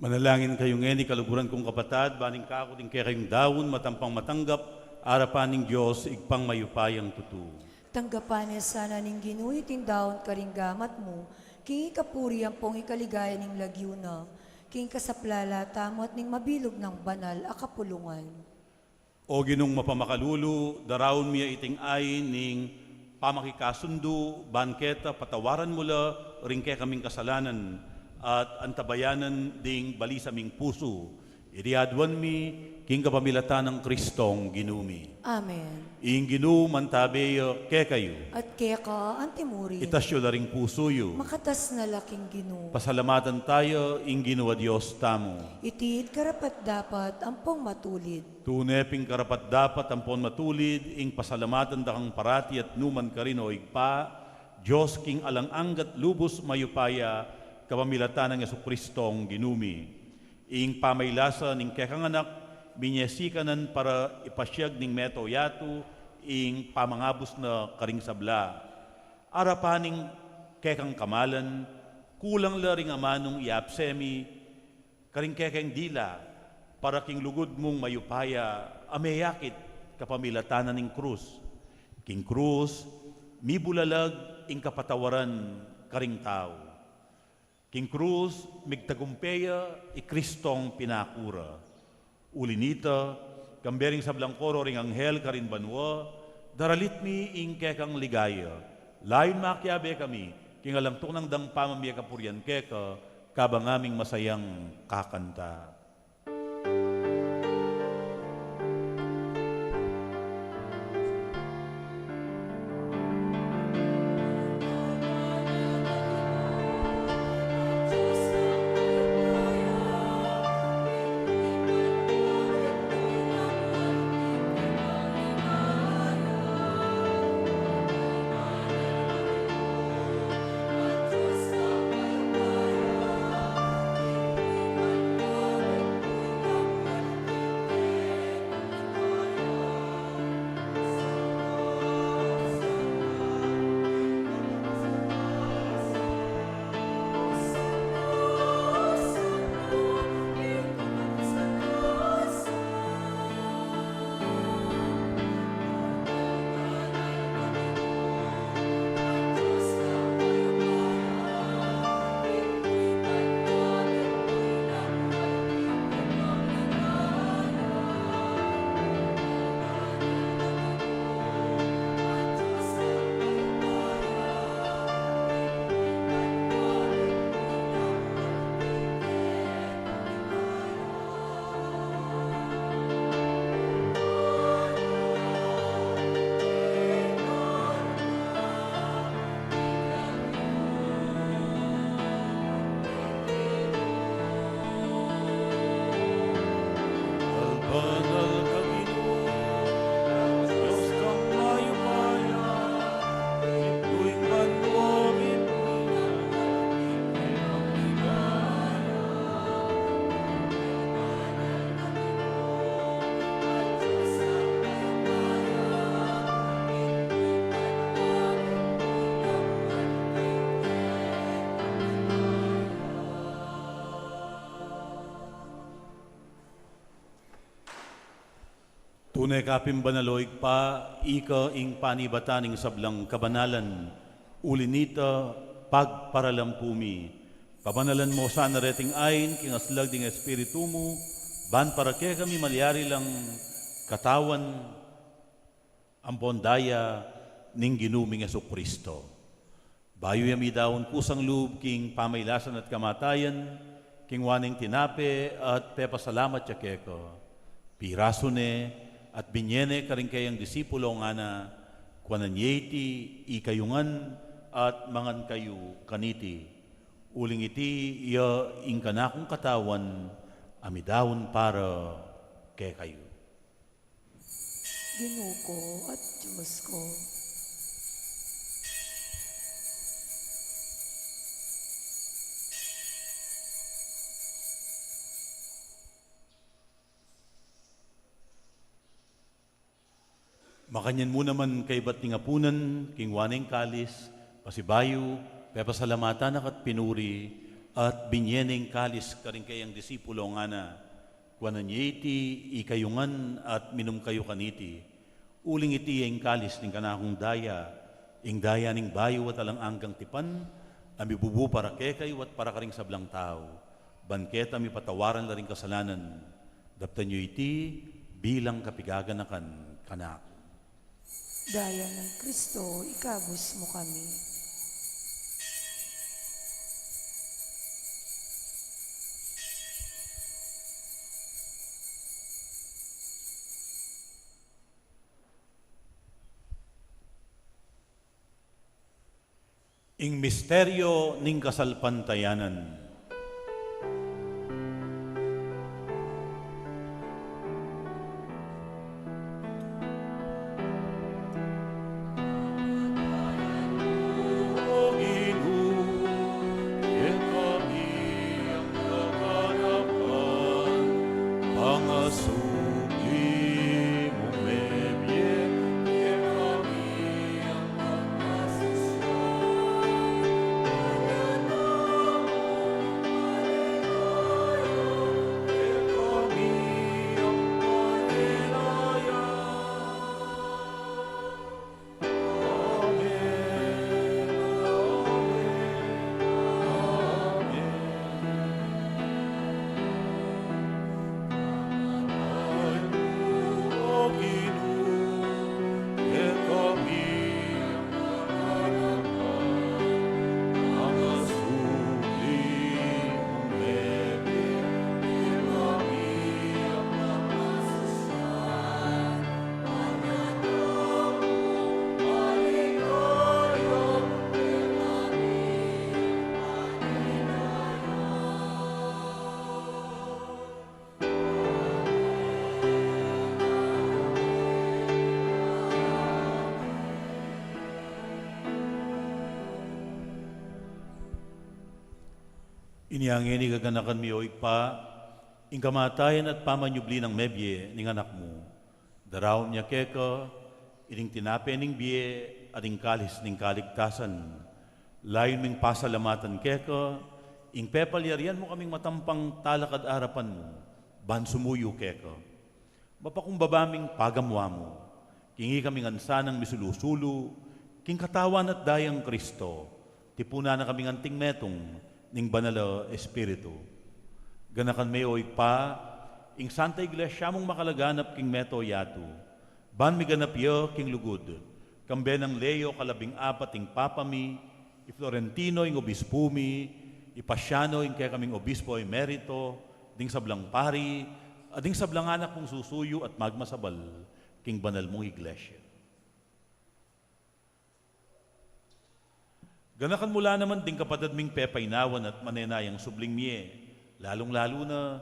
Manalangin kayu ngeni, kaluguran kung kapatad, ban ing kaku at ing kekayung daun matampang matanggap arapan ning Dios, Ibpang mayupayang tutu. Tanggapan na sana ning Ginu iting daun karing gamat mu, king ikapuri ampong ikaligaya ning lagyu na, king kasaplalan tamu at ning mabilug nang banal a kapulungan. O Ginung mapamakalulu, daraun mi ya iting ain ning pamakikasundu, ban keta patawaran mu la ring kekaming kasalanan at antabayanan ding balisa ming pusu. Iti aduan mi king kapamilatan nang Kristong Ginu mi. Amen. Ing Ginu mantabe ya kekayu. At keka antimurin. Itas yu la ring pusu yu. Makatas na la king Ginu. Pasalamatan taya ing Ginu a Dios tamu. Iti karapat-dapat ampong matulid. Tune pin karapat-dapat ampon matulid ing pasalamatan da kang parati at nukarin man, o Ibpa, Dios king alang angga at lubus mayupaya, kapamilatan nang Jesucristong Ginu mi. Ing pamailasa ning kekang Anak, minie sikanan para ipasiag ning mabilug a yatu ing pamangabus na karing sabla. Arapan ning kekang kamalan, kulang la ring amanung iabse mi karing kekeng dila, para king lugud mung mayupaya a meyakit kapamilatan na ning krus. King krus, mibulalag ing kapatawaran karing tau. King krus, migtagumpe ya i Kristong pinaku ra. Uli nita, kambe ring sablang koro ring anghel karin banua, daralit mi ing kekang ligaya. Layun makiabe kami king alang tuknang dang pamamie kapurian keka, kabang aming masayang kakanta. Tune ka pin banal, o Ibpa, ika ing panibatan ning sablang kabanalan. Uli nita, pagparalampu mi, pabanalan mo sana reting ain king aslag ding Espiritu mu, ban para kekami malyari lang katawan ampon daya ning Ginu ming Jesucristo. Bayu ya midaun kusang lub king pamailasan at kamatayan, kinua neng tinape at pepasalamat ya keka. Pirasu ne at binye ne karing kayang disipulo, ngana: Kuanan ye iti ikayu ngan at mangan kayu kaniti. Uling iti ya ing kanakung katawan a midaun para kekayu. Ginu ku at Dios ku. Makanyan mu naman kaybat ning apunan, kinua neng kalis, pasibayu, pepasalamatan na ka at pinuri, At binye ne ing kalis karing kayang disipulo, ngana: Kuanan ye iti ikayu ngan at minum kayu kaniti, uling iti ya ing kalis ning kanakung daya, ing daya ning bayu at alang anggang tipan, a mibubu para kekayu at para karing sablang tau, ban keta mipatawaran la ring kasalanan. Daptan yu iti bilang kapigaganakan kanaku. Daya nang Kristo, ikabus mu kami. Ing misteryo ning kasalpantayanan. Inya ngeni gaganakan mi, o Ibpa, ing kamatayan at pamanyubli nang mebie ning Anak mu. Daraun mi keka ining tinape ning bie at ing kalis ning kaligtasan. Layun ming pasalamatan keka ing pepalyarian mu kaming matampang talakad arapan mu, ban sumuyu keka. Mapakumbaba ming pagamu-amu, king ikami ngan sanang misulu-sulu king katawan at dayang Kristo, tipunan na kaming anting metung ning Banal a Espiritu. Ganakan me, o Ibpa, ing Santa Iglesia mung makalaganap king mabilug a yatu, ban miganap ya king lugud, kambe nang Leo kalabing apat ing Papa mi, i Florentino ing Obispu mi, i Paciano ing kekaming Obispo Emerito, ding sablang pari, at ding sablang anak mung susuyu at magmasabal king banal mung Iglesia. Ganakan mu la naman ding kapatad ming pepainawan at manenayang subling mie, lalung-lalu na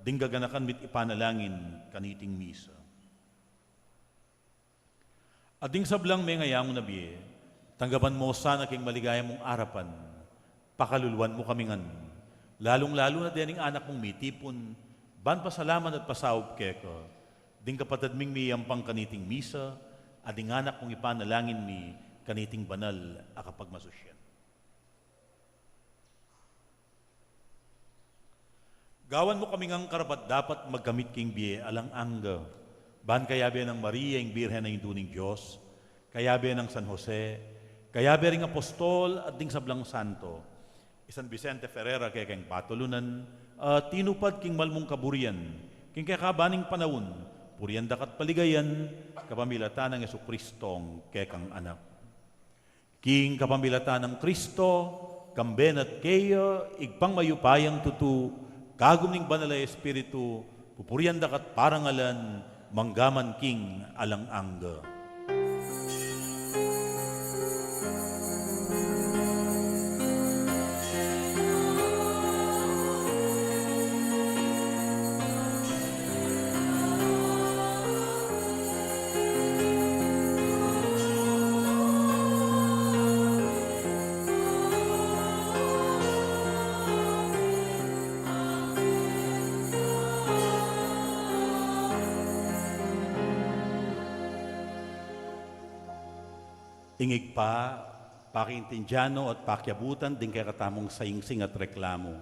ding gaganakan mi't ipanalangin kaniting misa. At ding sablang mengayangu na bie, tanggapan mu sana king maligaya mung arapan, pakaluluan mu kami ngan, lalung-lalu na dening anak mung mitipun, ban pasalamat at pasaup keka, ding kapatad ming miyampang kaniting misa, at ding anak mung ipanalangin mi kaniting banal a kapagmasusyan. Gawan mu kami ngang karapat-dapat magkamit king bie alang angga, ban kayabe nang Maria ing Birhen a Indu ning Dios, kayabe nang San Jose, kayabe ring apostol at ding sablang santo, i San Vicente Ferrer a kekeng patulunan, a tinupad king malmung kaburian king kekaban ning panaun, purian daka't paligayan kapamilatan nang Jesucristong kekang Anak. King kapamilatan nang Kristo, kambe na't keya, Ibpang mayupayang tutu, kagum ning Banal a Espiritu, pupurian daka't parangalan, manggaman king alang angga. Ing Ibpa, Pakiintindian no at pakiabutan ding kekatamung sayingsing at reklamu.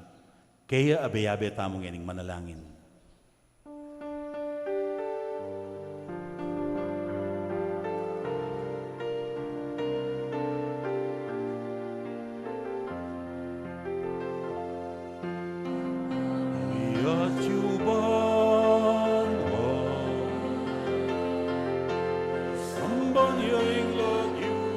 Kaya abe-abe tamu ngening manalangin. Iyatyuban wa, samban ya ing lagyu mu.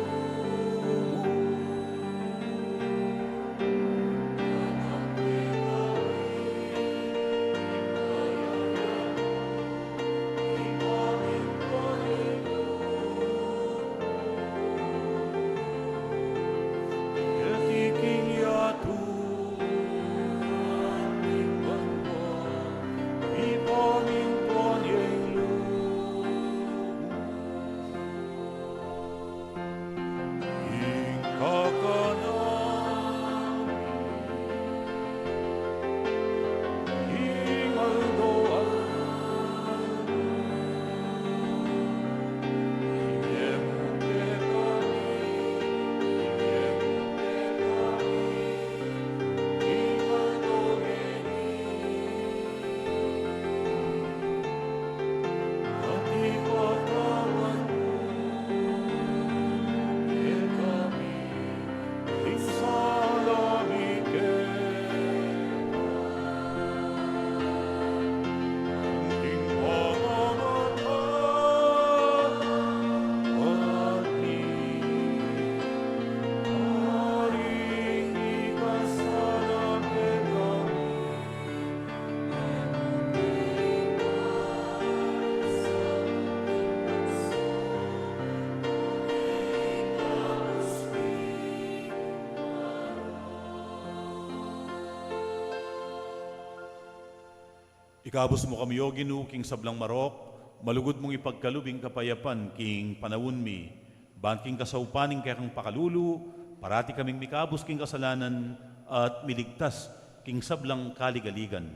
Ikabus mu kami, O Ginu, king sablang marok, malugud mung ipagkalub ing kapayapan king panaun mi, ban king kasaupan ning kekang pakalulu, parati kaming mikabus king kasalanan at miligtas king sablang kaligaligan.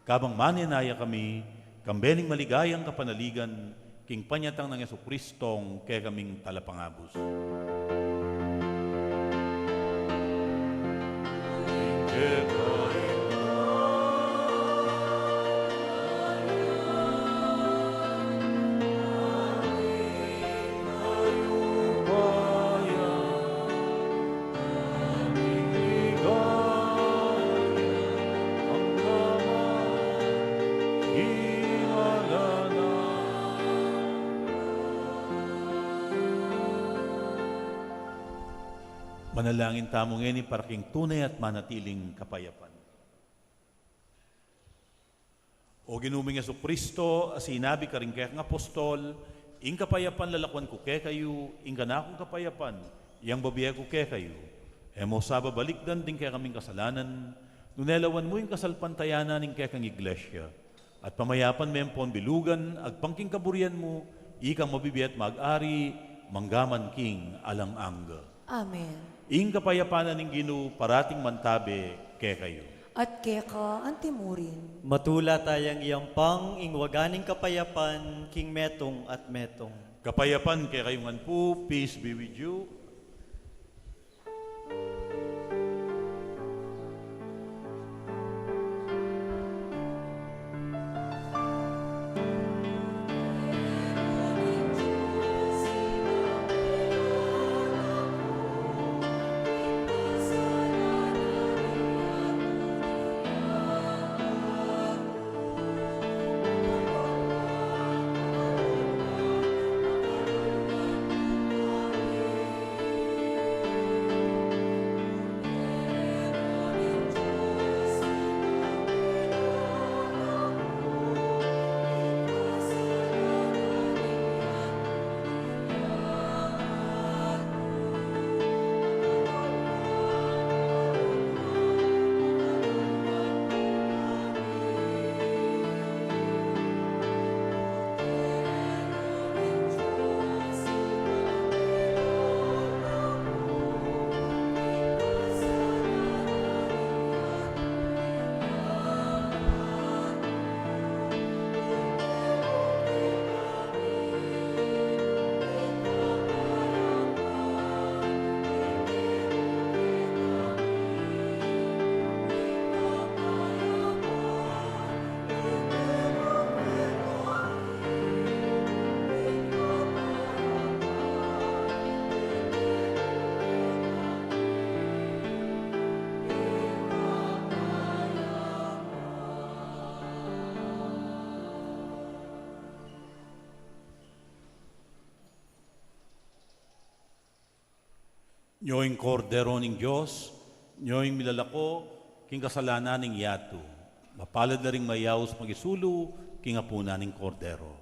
Kabang manenaya kami, kambe ning maligayang kapanaligan, king panyatang nang Jesucristong kekaming Talapangabus. Manalangin tamu ngeni para king tune at manatiling kapayapan. O Ginu ming Jesucristo, a sinabi karing kekang apostol, ing kapayapan lalakuan ku kekayu, ing kanakung kapayapan yang bibie ku kekayu. E mu sa babalikdan ding kekaming kasalanan, nune lawan mu ing kasalpantayanan ning kekang iglesia. At pamayapan me ampon bilugan, agpang king kaburian mu, ikang mabibie at mag-ari, mangga man king alang angga. Amen. Ing kapayapan na ning Ginu parating mantabe kekayu. At keka antimurin. Matula tayang iyampang ing waga ning kapayapan king metung at metung. Kapayapan kekayu ngan pu, peace be with you. Nyo ing Kordero ning Dios, nyo ing milalako king kasalanan ning yatu. Mapalad la ring mayaus makisulu king apunan ning Kordero.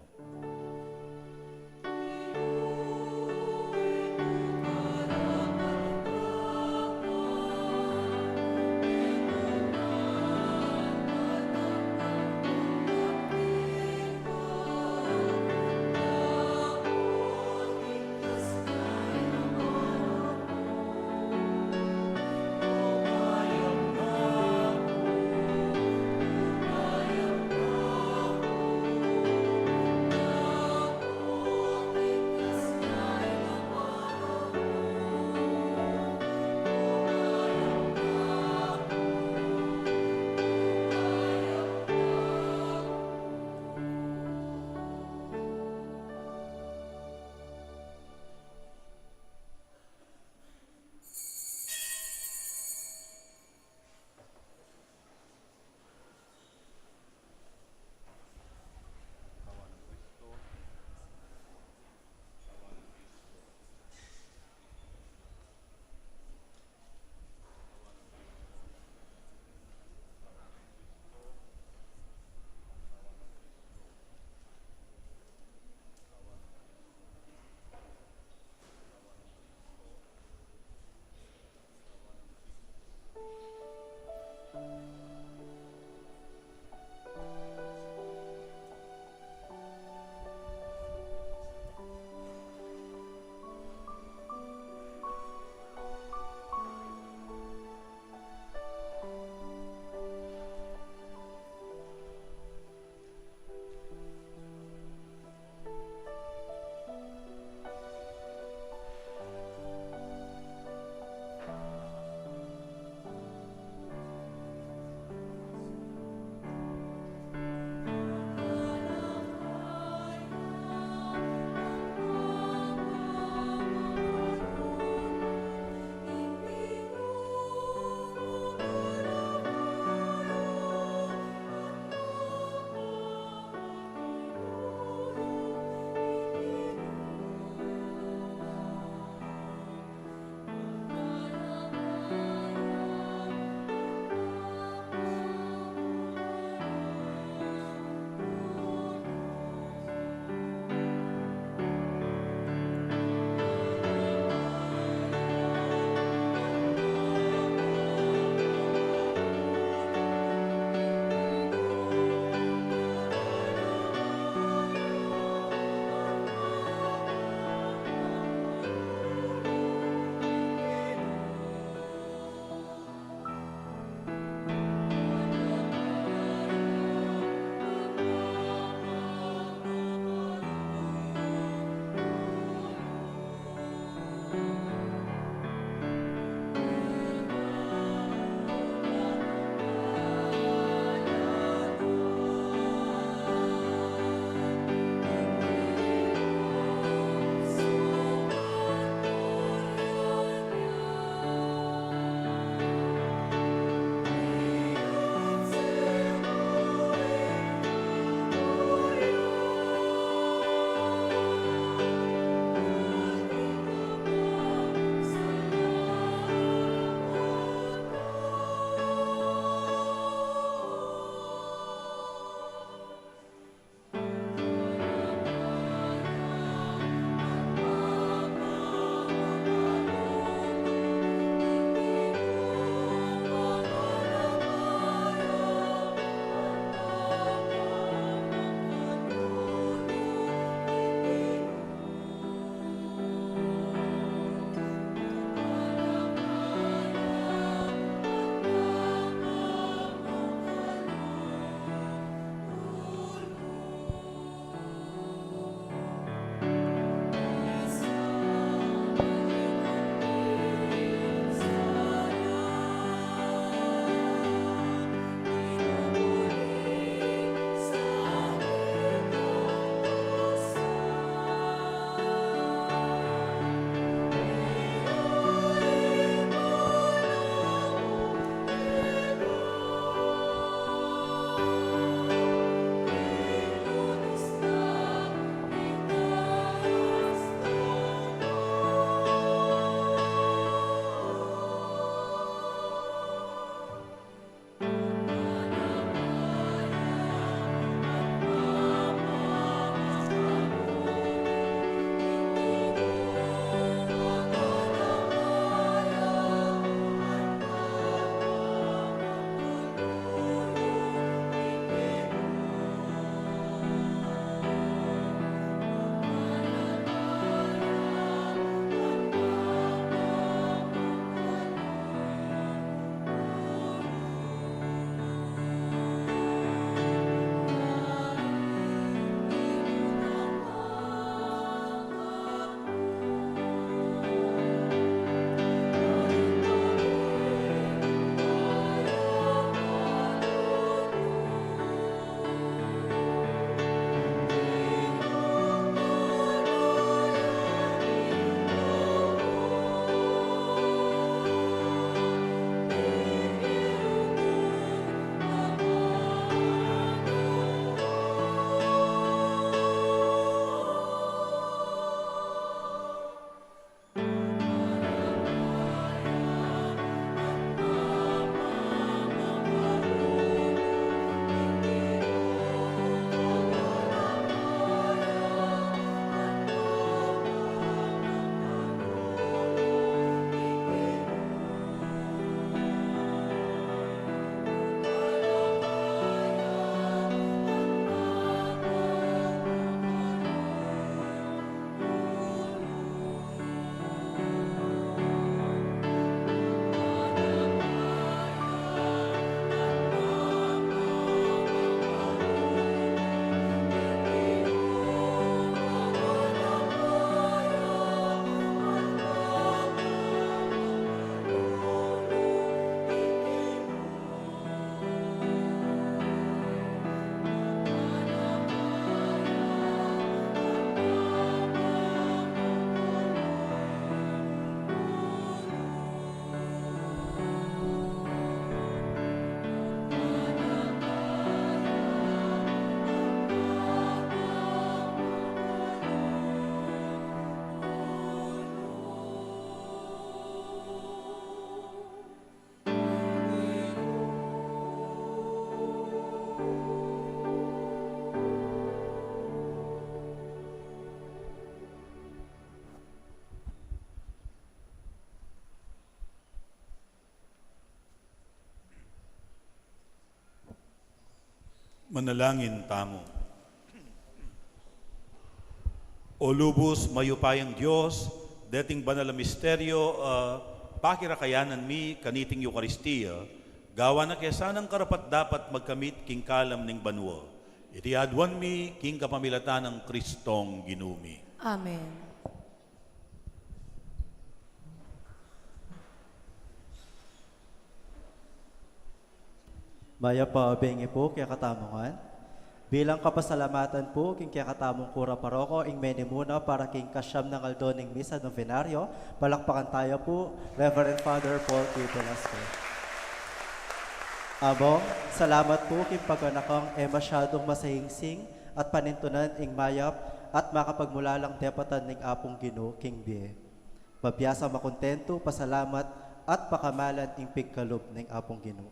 Manalangin tamu. O lubus mayupayang Dios, deting banal a misteryo, ah, pakirakayanan mi kaniting Eukaristia, gawa na ke sanang karapat-dapat magkamit king kalam ning banua. Iti aduan mi king kapamilatan nang Kristong Ginu mi. Amen. Mayap a bengi pu kekatamung ngan. Bilang kapasalamatan pu king kekatamung kura paroko ing menimuna para king kasyam nang aldo ning misa novenario, palakpakan taya pu Reverend Father Paul T. Velasco. Among, salamat pu king paganakang e masyadung masangsing at panintunan ing mayap at makapagmulalang depatan ning Apung Ginu king bie. Mabiasa makontentu, pasalamat, at pakamalan ing pigkalub ning Apung Ginu.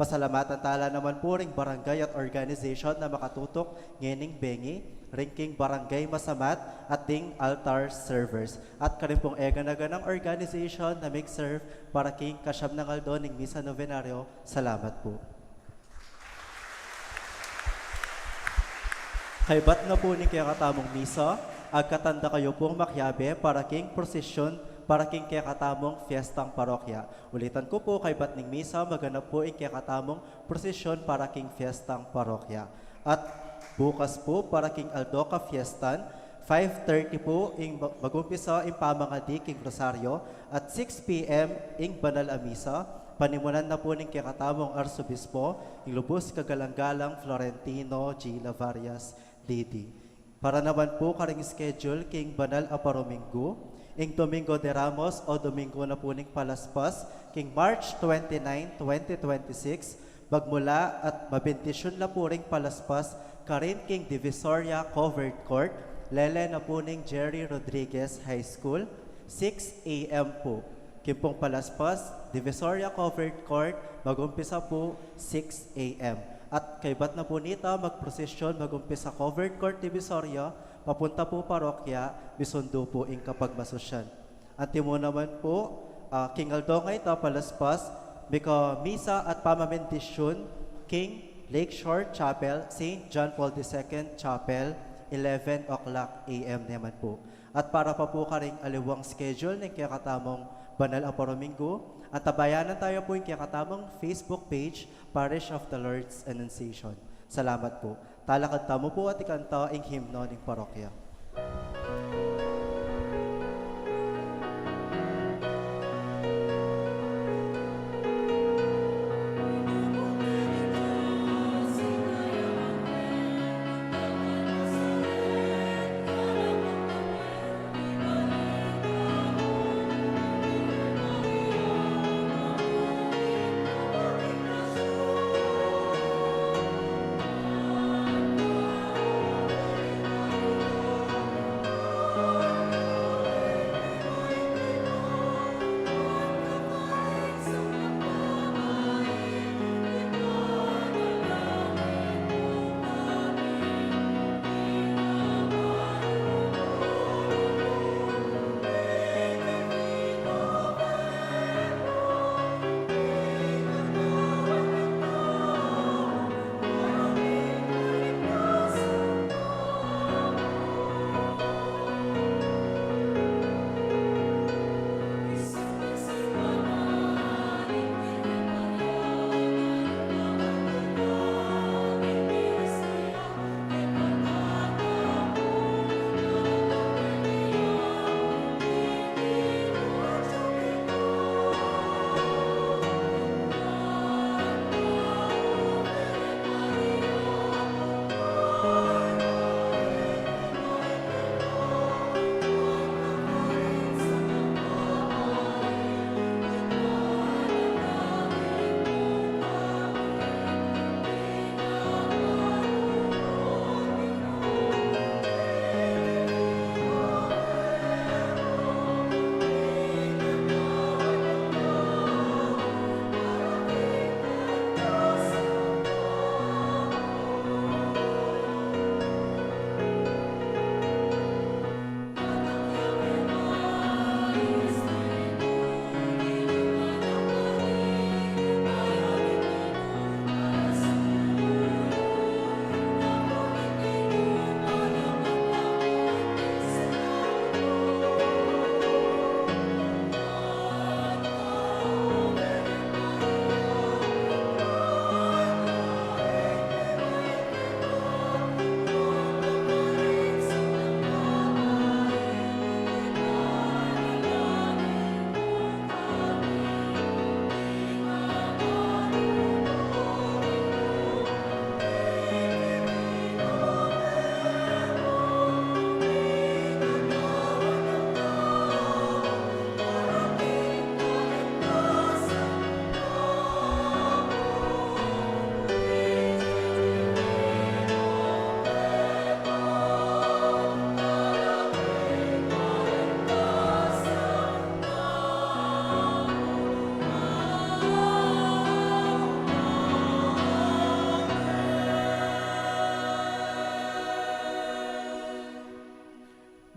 Pasalamatan tala naman pu ring barangay at organization na makatutok ngening bengi, ring king barangay masamat at ding altar servers. At karin pung eganaganang organization na mig-serve para king kasyam nang aldo ning misa novenario, salamat pu. Kaybat na pu ning kekatamung misa, agkatan da kayu pung makiabe para king prosesyon para king kekatamung fiestang parokya. Ulitan ku pu, kaybat ning misa, maganap pu ing kekatamung prosesyon para king fiestang parokya. At bukas pu, para king aldo ka fiestan, five thirty pu ing mag-, magumpisa ing pamangadi king rosaryo at six P M ing banal a misa, panimunan na pu ning kekatamung Arsobispo, ing lubus kagalang-galang Florentino G. Lavarias, D D. Para naman pu karing schedule king banal a parominggu, ing Domingo de Ramos o Domingo na pu ning palaspas, king March twenty-nine, twenty twenty-six, magmula at mabendisyon na pu ring palaspas karin king Divisoria Covered Court, lele na pu ning Jerry Rodriguez High School, six A M pu. King pung palaspas, Divisoria Covered Court, magumpisa pu six A M. At kaybat na pu nita, magprosesyon magumpisa Covered Court Divisoria, papunta pu parokya, misundu pu ing kapagmasusyan. Antimu naman pu, ah, king aldo ngeni, palaspas, mika misa at pamamendisyon king Lakeshore Chapel, Saint John Paul the Second Chapel, eleven o'clock A M naman pu. At para pa pu karing aliwang schedule ning kekatamung banal a parominggu, antabayanan taya pu ing kekatamung Facebook page, Parish of the Lord's Annunciation. Salamat pu. Talakad tamu pu at ikanta ing himno ning parokya.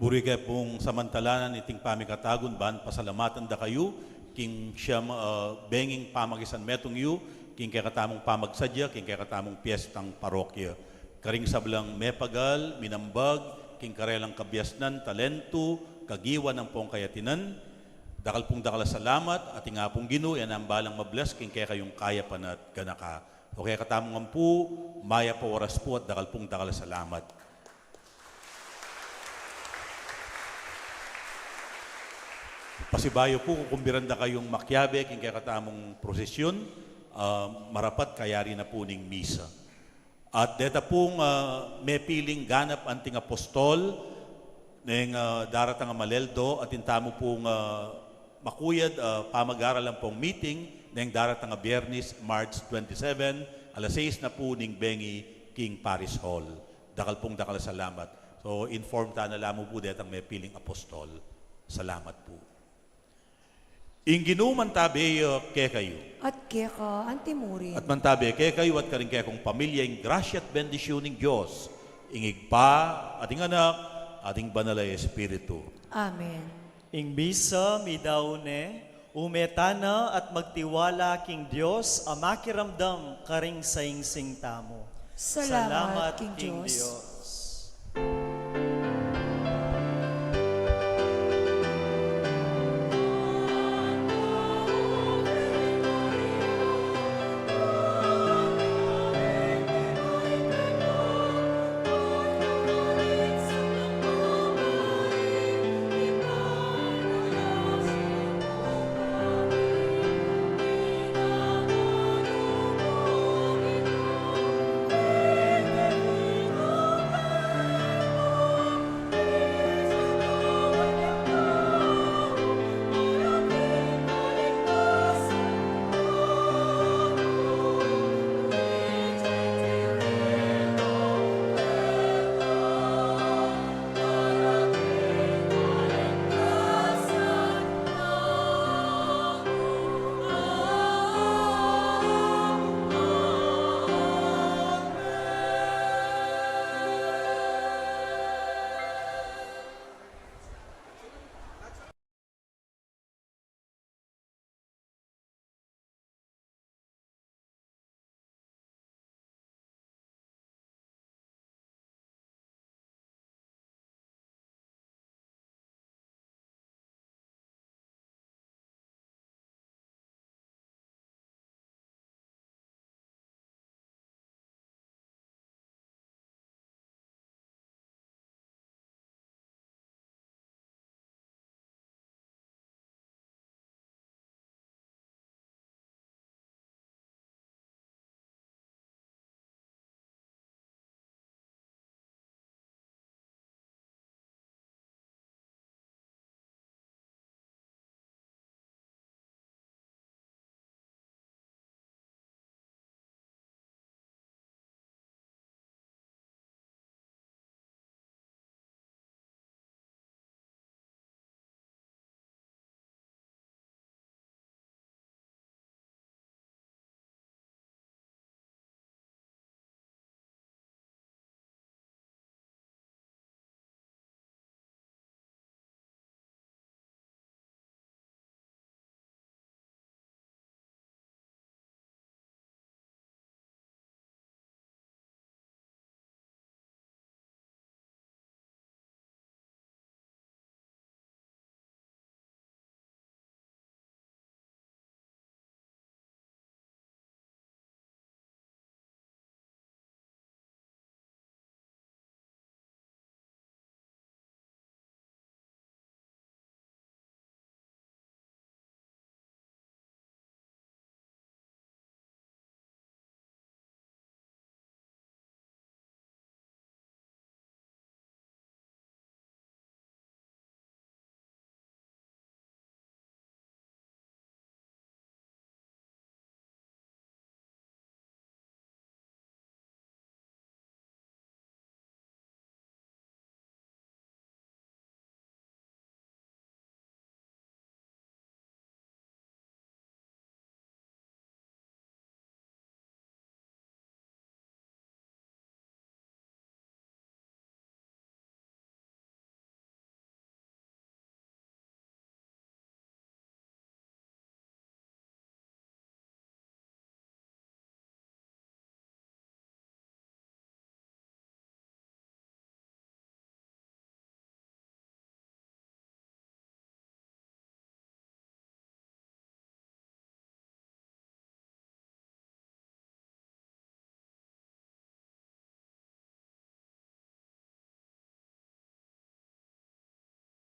Buri ke pung samantalanan iting pamikatagun, ban pasalamatan da kayu king siyam, ah, benging pamakisanmetung yu king kekatamung pamagsadya king kekatamung piestang parokya. Karing sablang mepagal, minambag king karelang kabiasnan, talentu, kagiwan ampong kayatinan, dakal pung dakal a salamat. At ing Apung Ginu, e na balang mabless king kekayung kayapan at ganaka. O kekatamung ampu, mayap a oras pu at dakal pung dakal a salamat. Pasibayu pu, kukumbiran da kayung makiabe king kekatamung prosesyun, ah, marapat kayari na pu ning misa. At deta pung, ah, mepiling ganap anting apostol, neng, ah, daratang a Maleldo, atin tamu pung, ah, makuyad, ah, pamag-aral ampong meeting, neng daratang a Biyernes, March twenty-seven, alas sais na pu ning bengi king Parish Hall. Dakal pung dakal a salamat. So, inform ta na la mu pu detang mepiling apostol. Salamat pu. Ing Ginu mantabe ya kekayu. At keka antimurin. At mantabe kekayu at karing kekong pamilya ing grasya at bendisyun ning Dios, ing Ibpa, at ing Anak, at ing Banal a Espiritu. Amen. Ing misa meyari ne, ume tana at magtiwala king Dios a makiramdam karing singsing tamu. Salamat king Dios.